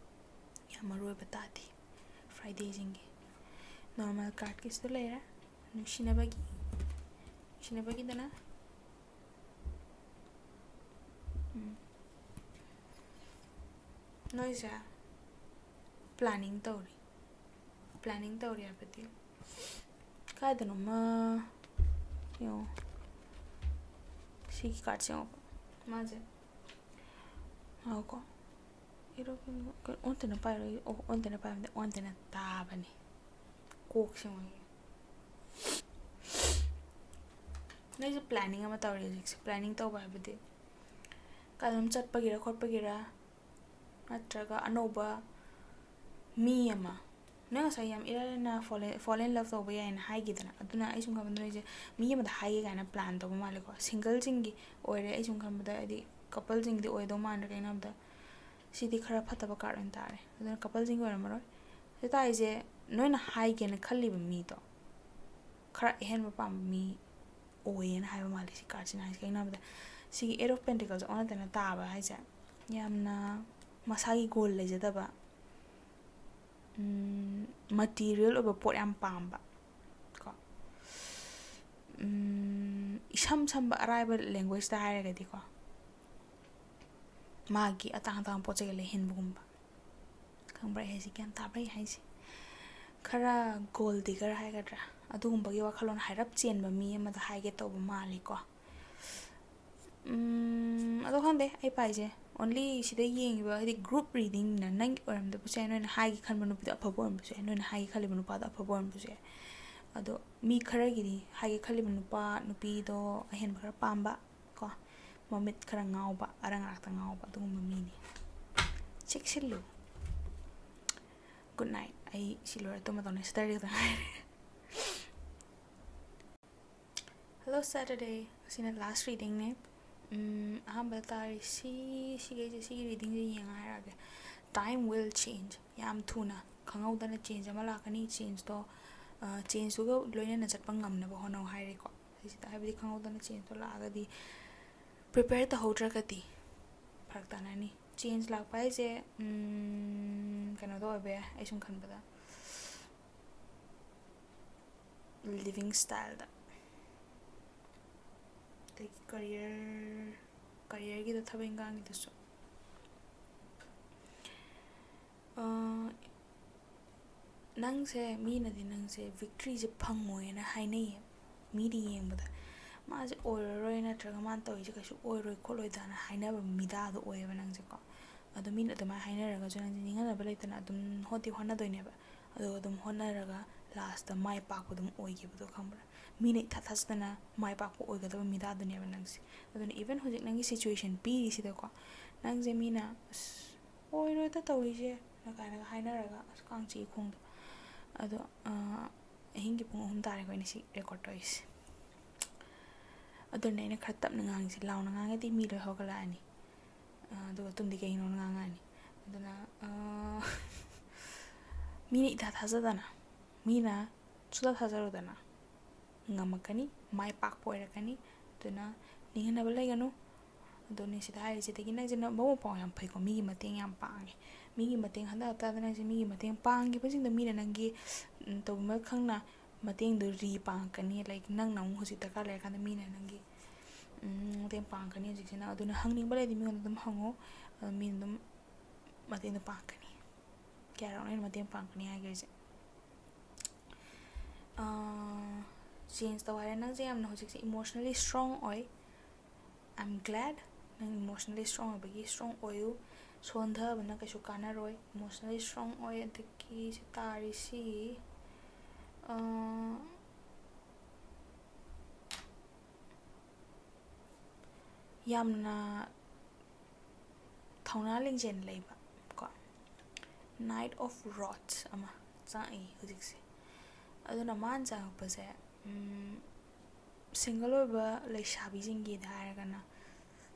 ꯌꯥꯝ ꯃꯔꯨ ꯑꯣꯏꯕ ꯇꯥꯗꯦ꯫ Fridayꯁꯤꯡꯒꯤ normal cardꯀꯤꯁꯤꯗ ꯂꯩꯔꯦ꯫ ꯅꯨꯡꯁꯤꯅꯕꯒꯤ ꯅꯨꯡꯁꯤꯅꯕꯒꯤꯗꯅ ꯎꯝ꯫ ꯅꯣꯏꯁꯦ planning ꯇꯧꯔꯤ꯫ Planning ꯇꯧꯔꯤ ꯍꯥꯏꯕꯗꯤ ꯀꯥꯏꯗꯅꯣꯃ ꯌꯦꯡꯉꯣ꯫ ꯁꯤꯒꯤ cardꯁꯦ ꯌꯦꯡꯉꯣ꯫ ꯃꯥꯁꯦ ꯉꯥꯏꯈꯣꯀꯣ꯫ ꯑꯦꯔꯣ-, ꯑꯣꯟꯇꯅ ꯄꯥꯏꯔꯣꯏ꯫ ꯑꯣ, ꯑꯣꯟꯇꯅ ꯄꯥꯏꯕꯗ ꯑꯣꯟꯇꯅ ꯇꯥꯕꯅꯤ꯫ ꯀꯣꯛꯁꯦ ꯌꯦꯡꯉꯣ꯫ ꯅꯣꯏꯁꯦ planning ꯑꯃ ꯇꯧꯔꯤ ꯍꯧꯖꯤꯛꯁꯦ꯫ Planning ꯇꯧꯕ ꯍꯥꯏꯕꯗꯤ ꯀꯥꯏꯗꯅꯣꯝ ꯆꯠꯄꯒꯤꯔ ꯈꯣꯠꯄꯒꯤꯔ, ꯅꯠꯇ꯭ꯔꯒ ꯑꯅꯧꯕ ꯃꯤ ꯑꯃ, ꯅꯪ ꯉꯁꯥꯏ ꯌꯥꯝ ꯏꯔꯥꯏ ꯂꯥꯏꯅ fall in, fall in love ꯇꯧꯕ ꯌꯥꯏꯅ ꯍꯥꯏꯈꯤꯗꯅ, ꯑꯗꯨꯅ ꯑꯩ ꯁꯨꯝ ꯈꯟꯕꯗ ꯅꯣꯏꯁꯦ ꯃꯤ ꯑꯃꯗ ꯍꯥꯏꯒꯦ ꯀꯥꯏꯅ plan ꯇꯧꯕ ꯃꯥꯜꯂꯦꯀꯣ꯫ Singleꯁꯤꯡꯒꯤ ꯑꯣꯏꯔꯦ ꯑꯩ ꯁꯨꯝ ꯈꯟꯕꯗ, ꯍꯥꯏꯗꯤ coupleꯁꯤꯡꯒꯤꯗꯤ ꯑꯣꯏꯗꯧ ꯃꯥꯟꯗ꯭ꯔꯦ꯫ ꯀꯩꯒꯤꯅꯣ ꯍꯥꯏꯕꯗ ꯁꯤꯗꯤ ꯈꯔ ꯐꯠꯇꯕ card ꯑꯣꯏꯅ ꯇꯥꯔꯦ, ꯑꯗꯨꯅ coupleꯁꯤꯡꯒꯤ ꯑꯣꯏꯔꯝꯃꯔꯣꯏ꯫ ꯁꯤ ꯇꯥꯔꯤꯁꯦ ꯅꯣꯏꯅ ꯍꯥꯏꯒꯦꯅ ꯈꯜꯂꯤꯕ ꯃꯤꯗꯣ ꯈꯔ ꯑꯍꯦꯟꯕ ꯄꯥꯝꯕ ꯃꯤ ꯑꯣꯏꯌꯦꯅ ꯍꯥꯏꯕ ꯃꯥꯜꯂꯦ ꯁꯤ cardꯁꯤꯅ ꯍꯥꯏꯁꯦ꯫ ꯀꯩꯒꯤꯅꯣ ꯍꯥꯏꯕꯗ ꯁꯤꯒꯤ Eight of Pentacles ꯑꯣꯟꯅ ꯇꯩꯅ ꯇꯥꯕ ꯍꯥꯏꯁꯦ ꯌꯥꯝꯅ ꯃꯁꯥꯒꯤ goal ꯂꯩꯖꯗꯕ, ꯎꯝ, material ꯑꯣꯏꯕ ꯄꯣꯠ ꯌꯥꯝ ꯄꯥꯝꯕ ꯀꯣ꯫ ꯎꯝ, ꯏꯁꯝ ꯁꯝꯕ ꯑꯔꯥꯏꯕ languageꯇ ꯍꯥꯏꯔꯒꯗꯤꯀꯣ, ꯃꯥꯒꯤ ꯑꯇꯥꯡ ꯑꯇꯥꯡꯕ ꯄꯣꯠ ꯆꯩꯒ ꯂꯩꯍꯟꯕꯒꯨꯝꯕ꯫ ꯈꯪꯕ꯭ꯔꯥ ꯑꯩ ꯍꯥꯏꯁꯦ? ꯒ꯭ꯌꯥꯟ ꯇꯥꯕ꯭ꯔꯥ ꯑꯩ ꯍꯥꯏꯁꯦ? ꯈꯔ gold digger ꯍꯥꯏꯒꯗ꯭ꯔꯥ, ꯑꯗꯨꯒꯨꯝꯕꯒꯤ ꯋꯥꯈꯜꯂꯣꯟ ꯍꯥꯏꯔꯞ ꯆꯦꯟꯕ ꯃꯤ ꯑꯃꯗ ꯍꯥꯏꯒꯦ ꯇꯧꯕ ꯃꯥꯜꯂꯤꯀꯣ꯫ ꯎꯝ, ꯑꯗꯣ ꯈꯪꯗꯦ, ꯑꯩ ꯄꯥꯏꯁꯦ only ꯁꯤꯗ ꯌꯦꯡꯉꯤꯕ, ꯍꯥꯏꯗꯤ group readingꯅ ꯅꯪꯒꯤ ꯑꯣꯏꯔꯝꯗꯕꯁꯨ ꯌꯥꯏ, ꯅꯣꯏꯅ ꯍꯥꯏꯒꯦ ꯈꯟꯕ ꯅꯨꯄꯤꯗꯣ ꯑꯐꯕ ꯑꯣꯏꯔꯝꯕꯁꯨ ꯌꯥꯏ, ꯅꯣꯏꯅ ꯍꯥꯏꯒꯦ ꯈꯜꯂꯤꯕ ꯅꯨꯄꯥꯗꯣ ꯑꯐꯕ ꯑꯣꯏꯔꯝꯕꯁꯨ ꯌꯥꯏ꯫ ꯑꯗꯣ ꯃꯤ ꯈꯔꯒꯤꯗꯤ ꯍꯥꯏꯒꯦ ꯈꯜꯂꯤꯕ ꯅꯨꯄꯥ ꯅꯨꯄꯤꯗꯣ ꯑꯍꯦꯟꯕ ꯈꯔ ꯄꯥꯝꯕ ꯀꯣ, ꯃꯃꯤꯠ ꯈꯔ ꯉꯥꯎꯕ, ꯑꯔꯪ ꯑꯔꯥꯛꯇ ꯉꯥꯎꯕ, ꯑꯗꯨꯒꯨꯝꯕ ꯃꯤꯅꯤ꯫ ꯆꯦꯛꯁꯤꯜꯂꯨ꯫ Good night꯫ ꯑꯩ ꯁꯤ ꯂꯣꯏꯔ ꯇꯨꯝꯃꯗꯧꯅꯦ꯫ Saturday ꯈꯛꯇ ꯉꯥꯏꯔꯦ꯫ Hello Saturday, ꯑꯁꯤꯅ last readingꯅꯦ꯫ ꯎꯝ, ꯑꯍꯥꯟꯕꯗ ꯇꯥꯔꯤ ꯁꯤ, ꯁꯤꯈꯩꯁꯦ, ꯁꯤꯒꯤ readingꯁꯦ ꯌꯦꯡꯉ ꯍꯥꯏꯔꯛꯑꯒꯦ꯫ Time will change. ꯌꯥꯝ ꯊꯨꯅ ꯈꯪꯍꯧꯗꯅ change ꯑꯃ ꯂꯥꯛꯀꯅꯤ꯫ Changeꯇꯣ, ꯑ, changeꯇꯨꯒ ꯂꯣꯏꯅꯅ ꯆꯠꯄ ꯉꯝꯅꯕ ꯍꯣꯠꯅꯧ ꯍꯥꯏꯔꯦꯀꯣ꯫ ꯁꯤꯁꯤꯗ ꯍꯥꯏꯕꯗꯤ ꯈꯪꯍꯧꯗꯅ changeꯇꯣ ꯂꯥꯛꯑꯒꯗꯤ prepare ꯇꯧꯍꯧꯗ꯭ꯔꯒꯗꯤ ꯐꯔꯛ ꯇꯥꯅꯅꯤ꯫ Change ꯂꯥꯛꯄ ꯍꯥꯏꯁꯦ, ꯎꯝ, ꯀꯩꯅꯣꯗ ꯑꯣꯏꯕ ꯌꯥꯏ, ꯑꯩ ꯁꯨꯝ ꯈꯟꯕꯗ, living styleꯗ, ꯑꯗꯒꯤ career, careerꯒꯤꯗ, ꯊꯕꯛ ꯏꯪꯈꯥꯡꯒꯤꯗꯁꯨ꯫ ꯑ, ꯅꯪꯁꯦ, ꯃꯤꯅꯗꯤ ꯅꯪꯁꯦ victoryꯁꯦ ꯐꯪꯉꯣꯏꯅ ꯍꯥꯏꯅꯩꯌꯦ꯫ ꯃꯤꯗꯤ ꯌꯦꯡꯕꯗ ꯃꯥꯁꯦ ꯑꯣꯏꯔꯔꯣꯏ, ꯅꯠꯇ꯭ꯔꯒ ꯃꯥꯅ ꯇꯧꯔꯤꯁꯦ ꯀꯩꯁꯨ ꯑꯣꯏꯔꯣꯏ ꯈꯣꯠꯂꯣꯏꯗꯅ ꯍꯥꯏꯅꯕ ꯃꯤꯗꯥꯗꯣ ꯑꯣꯏꯌꯦꯕ ꯅꯪꯁꯦꯀꯣ꯫ ꯑꯗꯣ ꯃꯤꯅ ꯑꯗꯨꯃꯥꯏꯅ ꯍꯥꯏꯅꯔꯒꯁꯨ ꯅꯪꯁꯦ ꯅꯤꯡꯍꯟꯅꯕ ꯂꯩꯇꯅ ꯑꯗꯨꯝ ꯍꯣꯠꯇꯤ ꯍꯣꯠꯅꯗꯣꯏꯅꯦꯕ꯫ ꯑꯗꯨꯒ ꯑꯗꯨꯝ ꯍꯣꯠꯅꯔꯒ lastꯇ ꯃꯥꯏ ꯄꯥꯛꯄ ꯑꯗꯨꯝ ꯑꯣꯏꯈꯤꯕꯗꯣ ꯈꯪꯕ꯭ꯔꯥ? ꯃꯤꯅ ꯏꯊꯥ ꯊꯥꯖꯗꯅ ꯃꯥꯏ ꯄꯥꯛꯄ ꯑꯣꯏꯒꯗꯕ ꯃꯤꯗꯥꯗꯨꯅꯦꯕ ꯅꯪꯁꯦ꯫ ꯑꯗꯨꯅ even ꯍꯧꯖꯤꯛ ꯅꯪꯒꯤ situation ꯄꯤꯔꯤꯁꯤꯗꯀꯣ, ꯅꯪꯁꯦ ꯃꯤꯅ "ꯑꯁ, ꯑꯣꯏꯔꯣꯏꯗ ꯇꯧꯔꯤꯁꯦ" ꯀꯥꯏꯅꯒ ꯍꯥꯏꯅꯔꯒ, ꯑꯁ, ꯀꯥꯡ ꯆꯤꯛꯏ ꯈꯣꯡꯗꯣ꯫ ꯑꯗꯣ, ꯑ, ꯑꯍꯤꯡꯒꯤ ꯄꯨꯡ ꯑꯍꯨꯝ ꯇꯥꯔꯦꯀꯣ ꯑꯩꯅ ꯁꯤ record ꯇꯧꯔꯤꯁꯦ꯫ ꯑꯗꯨꯅ ꯑꯩꯅ ꯈꯔ ꯇꯞꯅ ꯉꯥꯡꯉꯤꯁꯦ, ꯂꯥꯎꯅ ꯉꯥꯡꯉꯗꯤ ꯃꯤ ꯂꯣꯏ ꯍꯧꯒꯠꯂꯛꯑꯅꯤ꯫ ꯑ, ꯑꯗꯨꯒ ꯇꯨꯝꯗꯤ ꯀꯩꯅꯣꯅ ꯉꯥꯡꯉꯛꯑꯅꯤ꯫ ꯑꯗꯨꯅ, ꯑ, ꯃꯤꯅ ꯏꯊꯥ ꯊꯥꯖꯗꯅ, ꯃꯤꯅ ꯁꯨꯡꯊꯥ ꯊꯥꯖꯔꯨꯗꯅ ꯉꯝꯃꯛꯀꯅꯤ, ꯃꯥꯏ ꯄꯥꯛꯄ ꯑꯣꯏꯔꯛꯀꯅꯤ꯫ ꯑꯗꯨꯅ ꯅꯤꯡꯍꯟꯅꯕ ꯂꯩꯒꯅꯨ꯫ ꯑꯗꯨꯅꯤ ꯁꯤꯗ ꯍꯥꯏꯔꯤꯁꯤꯗꯒꯤ ꯅꯪꯁꯦ ꯅ-, ꯃꯕꯨꯛ ꯃꯄꯥꯎ ꯌꯥꯝ ꯐꯩꯀꯣ, ꯃꯤꯒꯤ ꯃꯇꯦꯡ ꯌꯥꯝ ꯄꯥꯡꯉꯦ꯫ ꯃꯤꯒꯤ ꯃꯇꯦꯡ ꯍꯟꯗꯛ ꯍꯞꯇꯥꯗ ꯅꯪꯁꯦ ꯃꯤꯒꯤ ꯃꯇꯦꯡ ꯄꯥꯡꯈꯤꯕꯁꯤꯡꯗꯣ ꯃꯤꯅ ꯅꯪꯒꯤ, ꯎꯝ, ꯇꯧꯕꯤꯃꯜ ꯈꯪꯅ ꯃꯇꯦꯡꯗꯣ ꯔꯤ ꯄꯥꯡꯉꯛꯀꯅꯤ꯫ Like, ꯅꯪꯅ ꯑꯃꯨꯛ ꯍꯧꯖꯤꯛ ꯗꯔꯀꯥꯔ ꯂꯩꯔꯀꯥꯟꯗ ꯃꯤꯅ ꯅꯪꯒꯤ, ꯎꯝ, ꯃꯇꯦꯡ ꯄꯥꯡꯉꯛꯀꯅꯤ ꯍꯧꯖꯤꯛꯁꯤꯅ꯫ ꯑꯗꯨꯅ ꯍꯪꯅꯤꯡꯕ ꯂꯩꯔꯗꯤ ꯃꯤꯉꯣꯟꯗ ꯑꯗꯨꯝ ꯍꯪꯉꯣ꯫ ꯑꯗꯨ ꯃꯤꯅ ꯑꯗꯨꯝ ꯃꯇꯦꯡꯗꯣ ꯄꯥꯡꯉꯛꯀꯅꯤ꯫ ꯀꯌꯥꯔꯛꯅꯣ ꯑꯩꯅ ꯃꯇꯦꯡ ꯄꯥꯡꯉꯛꯀꯅꯤ ꯍꯥꯏꯈ꯭ꯔꯤꯁꯦ? ꯑꯥ, change ꯇꯧ ꯍꯥꯏꯔꯦ꯫ ꯅꯪꯁꯦ ꯌꯥꯝꯅ ꯍꯧꯖꯤꯛꯁꯦ emotionally strong ꯑꯣꯏ꯫ I'm glad ꯅꯪ emotionally strong ꯑꯣꯏꯕꯒꯤ꯫ Strong ꯑꯣꯏꯌꯨ꯫ ꯁꯣꯟꯊꯕꯅ ꯀꯩꯁꯨ ꯀꯥꯟꯅꯔꯣꯏ꯫ Emotionally strong ꯑꯣꯏ꯫ ꯑꯗꯒꯤ ꯁꯤ ꯇꯥꯔꯤꯁꯤ, ꯑꯥ, ꯌꯥꯝꯅ ꯊꯧꯅꯥ ꯂꯤꯡꯖꯦꯜ ꯂꯩꯕ ꯀꯣ, Knight of Rods ꯑꯃ ꯆꯪꯉꯛꯏ ꯍꯧꯖꯤꯛꯁꯦ꯫ ꯑꯗꯨꯅ ꯃꯥꯅ ꯆꯪꯉꯛꯄꯁꯦ, ꯎꯝ, ꯁꯤꯡꯒꯜ ꯑꯣꯏꯕ ꯂꯩꯁꯥꯕꯤꯁꯤꯡꯒꯤꯗ ꯍꯥꯏꯔꯒꯅ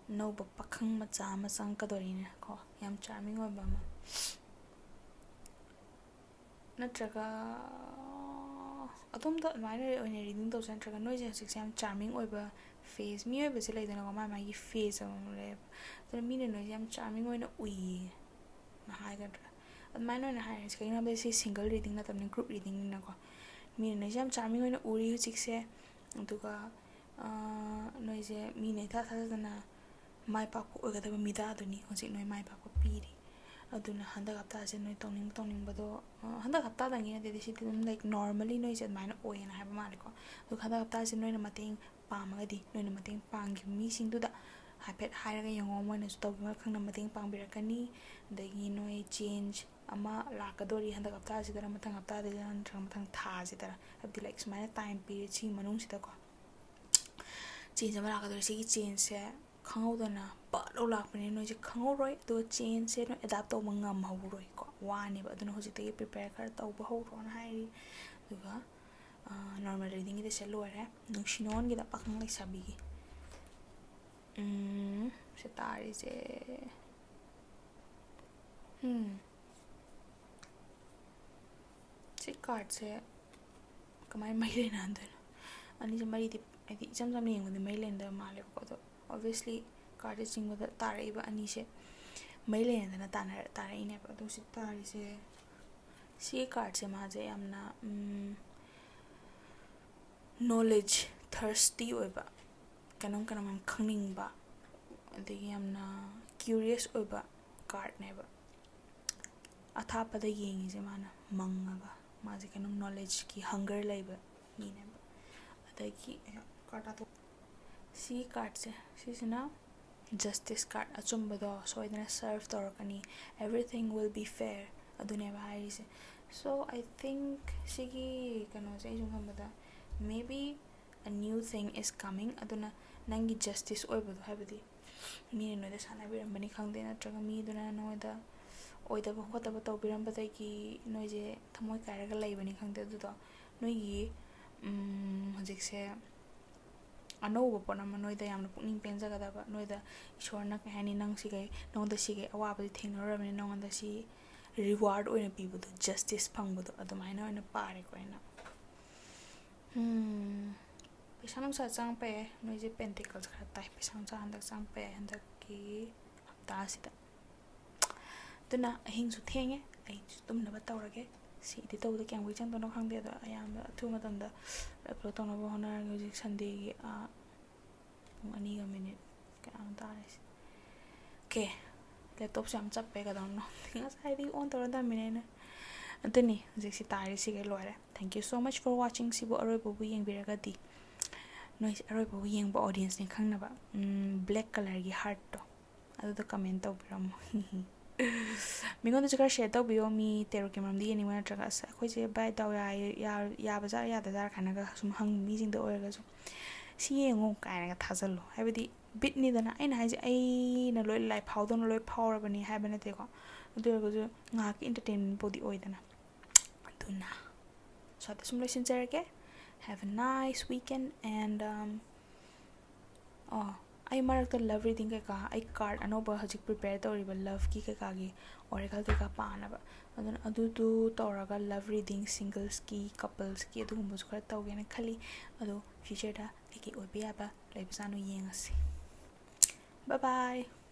ꯑꯅꯧꯕ ꯄꯥꯈꯪ ꯃꯆꯥ ꯑꯃ ꯆꯪꯉꯛꯀꯗꯣꯔꯤꯅꯦ ꯀꯣ, ꯌꯥꯝ ꯆꯥꯔꯃꯤꯡ ꯑꯣꯏꯕ ꯑꯃ꯫ ꯅꯠꯇ꯭ꯔꯒ ꯑꯗꯣꯝꯗ ꯑꯗꯨꯃꯥꯏꯅ ꯑꯣꯏꯅ ꯔꯤꯗꯤꯡ ꯇꯧꯁꯦ, ꯅꯠꯇ꯭ꯔꯒ ꯅꯣꯏꯁꯦ ꯍꯧꯖꯤꯛꯁꯦ ꯌꯥꯝ ꯆꯥꯔꯃꯤꯡ ꯑꯣꯏꯕ ꯐꯦꯁ, ꯃꯤꯑꯣꯏꯕꯁꯦ ꯂꯩꯗꯅꯀꯣ, ꯃꯥꯏ ꯃꯥꯒꯤ ꯐꯦꯁ ꯑꯃꯃꯝ ꯂꯩꯌꯦꯕ꯫ ꯑꯗꯨꯅ ꯃꯤꯅ ꯅꯣꯏꯁꯦ ꯌꯥꯝ ꯆꯥꯔꯃꯤꯡ ꯑꯣꯏꯅ ꯎꯏꯌꯦ ꯍꯥꯏꯒꯗ꯭ꯔꯥ, ꯑꯗꯨꯃꯥꯏꯅ ꯑꯣꯏꯅ ꯍꯥꯏꯔꯁꯤ꯫ ꯀꯩꯒꯤꯅꯣ ꯍꯥꯏꯕꯗ ꯁꯤ ꯁꯤꯡꯒꯜ ꯔꯤꯗꯤꯡ ꯅꯠꯇꯕꯅꯤ, ꯒ꯭ꯔꯨꯞ ꯔꯤꯗꯤꯡꯅꯤꯅꯀꯣ꯫ ꯃꯤꯅ ꯅꯣꯏꯁꯦ ꯌꯥꯝ ꯆꯥꯔꯃꯤꯡ ꯑꯣꯏꯅ ꯎꯔꯤ ꯍꯧꯖꯤꯛꯁꯦ, ꯑꯗꯨꯒ ꯅꯣꯏꯁꯦ ꯃꯤꯅ ꯏꯊꯥ ꯊꯥꯖꯗꯅ ꯃꯥꯏ ꯄꯥꯛꯄ ꯑꯣꯏꯒꯗꯕ ꯃꯤꯗꯥꯗꯨꯅꯤ ꯍꯧꯖꯤꯛ ꯅꯣꯏ ꯃꯥꯏ ꯄꯥꯛꯄ ꯄꯤꯔꯤ꯫ ꯑꯗꯨꯅ ꯍꯟꯗꯛ ꯍꯞꯇꯥꯁꯦ ꯅꯣꯏ ꯇꯧꯅꯤꯡ ꯇꯧꯅꯤꯡꯕꯗꯣ, ꯍꯟꯗꯛ ꯍꯞꯇꯥꯗꯪꯒꯤ ꯅꯠꯇꯦꯗꯤ, ꯁꯤꯗꯤ ꯑꯗꯨꯝ ꯂꯥꯏꯛ ꯅꯣꯔꯃꯦꯜꯂꯤ ꯅꯣꯏꯁꯦ ꯑꯗꯨꯃꯥꯏꯅ ꯑꯣꯏꯌꯦꯅ ꯍꯥꯏꯕ ꯃꯥꯜꯂꯦꯀꯣ꯫ ꯑꯗꯨꯒ ꯍꯟꯗꯛ ꯍꯞꯇꯥꯁꯦ ꯅꯣꯏꯅ ꯃꯇꯦꯡ ꯄꯥꯝꯃꯒꯗꯤ ꯅꯣꯏꯅ ꯃꯇꯦꯡ ꯄꯥꯡꯈꯤꯕ ꯃꯤꯁꯤꯡꯗꯨꯗ ꯍꯥꯏꯐꯦꯠ ꯍꯥꯏꯔꯒ ꯌꯦꯡꯉꯣ, ꯃꯣꯏꯅꯁꯨ ꯇꯧꯕꯤꯃꯜ ꯈꯪꯅ ꯃꯇꯦꯡ ꯄꯥꯡꯕꯤꯔꯛꯀꯅꯤ꯫ ꯑꯗꯒꯤ ꯅꯣꯏ ꯆꯦꯟꯖ ꯑꯃ ꯂꯥꯛꯀꯗꯣꯔꯤ ꯍꯟꯗꯛ ꯍꯞꯇꯥꯁꯤꯗꯔ ꯃꯊꯪ ꯍꯞꯇꯥꯗꯔ ꯅꯠꯇ꯭ꯔꯒ ꯃꯊꯪ ꯊꯥꯁꯤꯗꯔ, ꯍꯥꯏꯕꯗꯤ ꯂꯥꯏꯛ ꯁꯨꯃꯥꯏꯅ ꯇꯥꯏꯝ ꯄꯤꯔꯤꯠ ꯁꯤꯒꯤ ꯃꯅꯨꯡꯁꯤꯗꯀꯣ ꯆꯦꯟꯖ ꯑꯃ ꯂꯥꯛꯀꯗꯣꯔꯤ꯫ ꯁꯤꯒꯤ ꯆꯦꯟꯖꯁꯦ ꯈꯪꯍꯧꯗꯅ ꯄꯠ ꯂꯧ ꯂꯥꯛꯄꯅꯤꯅ ꯅꯣꯏꯁꯦ ꯈꯪꯍꯧꯔꯣꯏ, ꯑꯗꯨꯒ ꯆꯦꯟꯖꯁꯦ ꯅꯣꯏ ꯑꯦꯗꯥꯞ ꯇꯧꯕ ꯉꯝꯍꯧꯔꯣꯏꯀꯣ, ꯋꯥꯅꯦꯕ꯫ ꯑꯗꯨꯅ ꯍꯧꯖꯤꯛꯇꯒꯤ ꯄ꯭ꯔꯤꯄꯦꯌꯔ ꯈꯔ ꯇꯧꯕ ꯍꯧꯔꯣꯅ ꯍꯥꯏꯔꯤ꯫ ꯑꯗꯨꯒ ꯅꯣꯔꯃꯦꯜ ꯔꯤꯗꯤꯡꯒꯤꯗꯤ ꯁꯦ ꯂꯣꯏꯔꯦ꯫ ꯅꯨꯡꯁꯤ ꯅꯨꯡꯉꯣꯟꯒꯤꯗ ꯄꯥꯈꯪ ꯂꯩꯁꯥꯕꯤꯒꯤ ꯁꯦ ꯇꯥꯔꯤꯁꯦ꯫ ꯎꯝ ꯁꯤ ꯀꯥꯔꯠꯁꯦ ꯀꯃꯥꯏꯅ ꯃꯔꯤ ꯂꯩꯅꯍꯟꯗꯣꯏꯅꯣ? ꯑꯅꯤꯁꯦ ꯃꯔꯤꯗꯤ ꯍꯥꯏꯗꯤ ꯏꯆꯝ ꯆꯝꯅ ꯌꯦꯡꯕꯗꯤ ꯃꯔꯤ ꯂꯩꯅꯗꯕ ꯃꯥꯜꯂꯦꯕꯀꯣ, ꯑꯗꯣ ꯑꯣꯕꯤꯌꯁꯂꯤ ꯀꯥꯔꯠꯁꯦ ꯆꯤꯡꯕꯗ ꯇꯥꯔꯛꯏꯕ ꯑꯅꯤꯁꯦ ꯃꯔꯤ ꯂꯩꯅꯗꯅ ꯇꯥꯟꯅꯔ ꯇꯥꯔꯛꯏꯅꯦꯕ꯫ ꯑꯗꯣ ꯁꯤ ꯇꯥꯔꯤꯁꯦ, ꯁꯤꯒꯤ ꯀꯥꯔꯠꯁꯦ ꯃꯥꯁꯦ ꯌꯥꯝꯅ ꯅꯣꯂꯦꯖ ꯊꯔꯁꯇꯤ ꯑꯣꯏꯕ, ꯀꯩꯅꯣꯝ ꯀꯩꯅꯣꯝ ꯌꯥꯝ ꯈꯪꯅꯤꯡꯕ, ꯑꯗꯒꯤ ꯌꯥꯝꯅ ꯀ꯭ꯌꯨꯔꯤꯌꯁ ꯑꯣꯏꯕ ꯀꯥꯔꯠꯅꯦꯕ꯫ ꯑꯊꯥꯞꯄꯗ ꯌꯦꯡꯉꯤꯁꯦ ꯃꯥꯅ ꯃꯪꯉꯒ, ꯃꯥꯁꯦ ꯀꯩꯅꯣꯝ ꯅꯣꯂꯦꯖꯀꯤ ꯍꯪꯒꯔ ꯂꯩꯕ ꯃꯤꯅꯦꯕ꯫ ꯑꯗꯒꯤ ꯀꯥꯔꯠ ꯑꯇꯣꯞ ꯁꯤ ꯀꯥꯔꯠꯁꯦ, ꯁꯤꯁꯤꯅ ꯖꯁꯇꯤꯁ ꯀꯥꯔꯠ, ꯑꯆꯨꯝꯕꯗꯣ ꯁꯣꯏꯗꯅ ꯁꯔꯐ ꯇꯧꯔꯛꯀꯅꯤ, everything will be fair ꯑꯗꯨꯅꯦꯕ ꯍꯥꯏꯔꯤꯁꯦ꯫ So I think ꯁꯤꯒꯤ ꯀꯩꯅꯣꯁꯦ ꯑꯩꯁꯨ ꯈꯟꯕꯗ maybe a new thing is coming꯫ ꯑꯗꯨꯅ ꯅꯪꯒꯤ ꯖꯁꯇꯤꯁ ꯑꯣꯏꯕꯗꯣ, ꯍꯥꯏꯕꯗꯤ ꯃꯤꯅ ꯅꯣꯏꯗ ꯁꯥꯟꯅꯕꯤꯔꯝꯕꯅꯤ ꯈꯪꯗꯦ, ꯅꯠꯇ꯭ꯔꯒ ꯃꯤꯗꯨꯅ ꯅꯉꯣꯟꯗ ꯑꯣꯏꯗꯕ ꯈꯣꯠꯇꯕ ꯇꯧꯕꯤꯔꯝꯕꯗꯒꯤ ꯅꯣꯏꯁꯦ ꯊꯃꯣꯏ ꯀꯥꯏꯔꯒ ꯂꯩꯕꯅꯤ ꯈꯪꯗꯦ, ꯑꯗꯨꯗꯣ ꯅꯣꯏꯒꯤ ꯎꯝ, ꯍꯧꯖꯤꯛꯁꯦ ꯑꯅꯧꯕ ꯄꯣꯠ ꯑꯃ ꯅꯣꯏꯗ ꯌꯥꯝꯅ ꯄꯨꯛꯅꯤꯡ ꯄꯦꯟꯖꯒꯗꯕ, ꯅꯣꯏꯗ ꯏꯁꯣꯔꯅ ꯀꯩ ꯍꯥꯏꯅꯤ, ꯅꯪ ꯁꯤꯈꯩ, ꯅꯉꯣꯟꯗ ꯁꯤꯈꯩ ꯑꯋꯥꯕꯗꯤ ꯊꯦꯡꯅꯔꯨꯔꯕꯅꯤ, ꯅꯉꯣꯟꯗ ꯁꯤ reward ꯑꯣꯏꯅ ꯄꯤꯕꯗꯣ, justice ꯐꯪꯕꯗꯣ, ꯑꯗꯨꯃꯥꯏꯅ ꯑꯣꯏꯅ ꯄꯥꯔꯦꯀꯣ ꯑꯩꯅ꯫ ꯎꯝ, ꯄꯩꯁꯥ ꯅꯨꯡꯁꯥ ꯆꯪꯉꯛꯄ ꯌꯥꯏ, ꯅꯣꯏꯁꯦ Pentacles ꯈꯔ ꯇꯥꯏ, ꯄꯩꯁꯥ ꯅꯨꯡꯁꯥ ꯍꯟꯗꯛ ꯆꯪꯉꯛꯄ ꯌꯥꯏ ꯍꯟꯗꯛꯀꯤ ꯍꯞꯇꯥꯁꯤꯗ꯫ ꯑꯗꯨꯅ ꯑꯍꯤꯡꯁꯨ ꯊꯦꯡꯉꯦ, ꯑꯩꯁꯨ ꯇꯨꯝꯅꯕ ꯇꯧꯔꯒꯦ꯫ ꯁꯤ edit ꯇꯧꯕꯗ ꯀꯌꯥꯝ ꯀꯨꯏ ꯆꯪꯗꯣꯏꯅꯣ ꯈꯪꯗꯦ, ꯑꯗꯣ ꯑꯌꯥꯝꯕ ꯑꯊꯨꯕ ꯃꯇꯝꯗ upload ꯇꯧꯅꯕ ꯍꯣꯠꯅꯔꯒꯦ꯫ ꯍꯧꯖꯤꯛ Sundayꯒꯤ ꯄꯨꯡ ꯑꯅꯤꯒ minute ꯀꯌꯥꯅꯣ ꯇꯥꯔꯤꯁꯦ? Okay, laptopꯁꯦ ꯌꯥꯝ ꯆꯞꯄꯦ, ꯀꯩꯗꯧꯅꯣ? ꯉꯁꯥꯏꯗꯒꯤ on ꯇꯧꯔ ꯊꯝꯃꯤꯅꯦ ꯑꯩꯅ꯫ ꯑꯗꯨꯅꯤ ꯍꯧꯖꯤꯛꯁꯤ ꯇꯥꯔꯤꯁꯤꯒ ꯂꯣꯏꯔꯦ꯫ Thank you so much for watching꯫ ꯁꯤꯕꯨ ꯑꯔꯣꯏꯕꯕꯨ ꯌꯦꯡꯕꯤꯔꯒꯗꯤ, ꯅꯣꯏꯁꯦ ꯑꯔꯣꯏꯕꯕꯨ ꯌꯦꯡꯕ audienceꯅꯤ ꯈꯪꯅꯕ, black colourꯒꯤ heartꯇꯣ, ꯑꯗꯨꯗ comment ꯇꯧꯕꯤꯔꯝꯃꯣ꯫ ꯃꯤꯉꯣꯟꯗꯁꯨ ꯈꯔ share ꯇꯧꯕꯤꯌꯣ, ꯃꯤ tarotꯀꯤ ꯃꯔꯝꯗ ꯌꯦꯡꯅꯤꯡꯕ, ꯅꯠꯇ꯭ꯔꯒ "ꯑꯁ, ꯑꯩꯈꯣꯏꯁꯦ ꯚꯥꯏ ꯗꯥꯎ ꯌꯥꯏ-, ꯌꯥ-, ꯌꯥꯕ ꯖꯥꯠ ꯌꯥꯗ ꯖꯥꯠ" ꯀꯥꯏꯅꯒ ꯁꯨꯝ ꯍꯪꯕ ꯃꯤꯁꯤꯡꯗ ꯑꯣꯏꯔꯒꯁꯨ, "ꯁꯤ ꯌꯦꯡꯉꯨ" ꯀꯥꯏꯅꯒ ꯊꯥꯖꯜꯂꯣ꯫ ꯍꯥꯏꯕꯗꯤ ꯕꯤꯠꯅꯤꯗꯅ꯫ ꯑꯩꯅ ꯍꯥꯏꯁꯦ ꯑꯩꯅ ꯂꯣꯏ ꯂꯥꯏ ꯐꯥꯎꯗꯧꯅ ꯂꯣꯏ ꯐꯥꯎꯔꯕꯅꯤ ꯍꯥꯏꯕ ꯅꯠꯇꯦꯀꯣ, ꯑꯗꯨ ꯑꯣꯏꯔꯒꯁꯨ ꯉꯥꯏꯍꯥꯛꯀꯤ entertainmentꯄꯨꯗꯤ ꯑꯣꯏꯗꯅ꯫ ꯑꯗꯨꯅ ꯁ꯭ꯋꯥꯏꯗ ꯁꯨꯝ ꯂꯣꯏꯁꯤꯟꯖꯔꯒꯦ꯫ Have a nice weekend and, um, ꯑꯣ, ꯑꯩ ꯃꯔꯛꯇ love reading ꯀꯩꯀꯥ, ꯑꯩ card ꯑꯅꯧꯕ ꯍꯧꯖꯤꯛ prepare ꯇꯧꯔꯤꯕ loveꯀꯤ ꯀꯩꯀꯥꯒꯤ oracle ꯀꯩꯀꯥ ꯄꯥꯅꯕ, ꯑꯗꯨꯅ ꯑꯗꯨꯗꯨ ꯇꯧꯔꯒ love reading singlesꯀꯤ, couplesꯀꯤ ꯑꯗꯨꯒꯨꯝꯕꯁꯨ ꯈꯔ ꯇꯧꯒꯦꯅ ꯈꯜꯂꯤ꯫ ꯑꯗꯣ futureꯗ ꯀꯩꯀꯩ ꯑꯣꯏꯕ ꯌꯥꯕ ꯂꯩꯕꯖꯥꯠꯅꯣ ꯌꯦꯡꯉꯁꯤ꯫ Bye bye꯫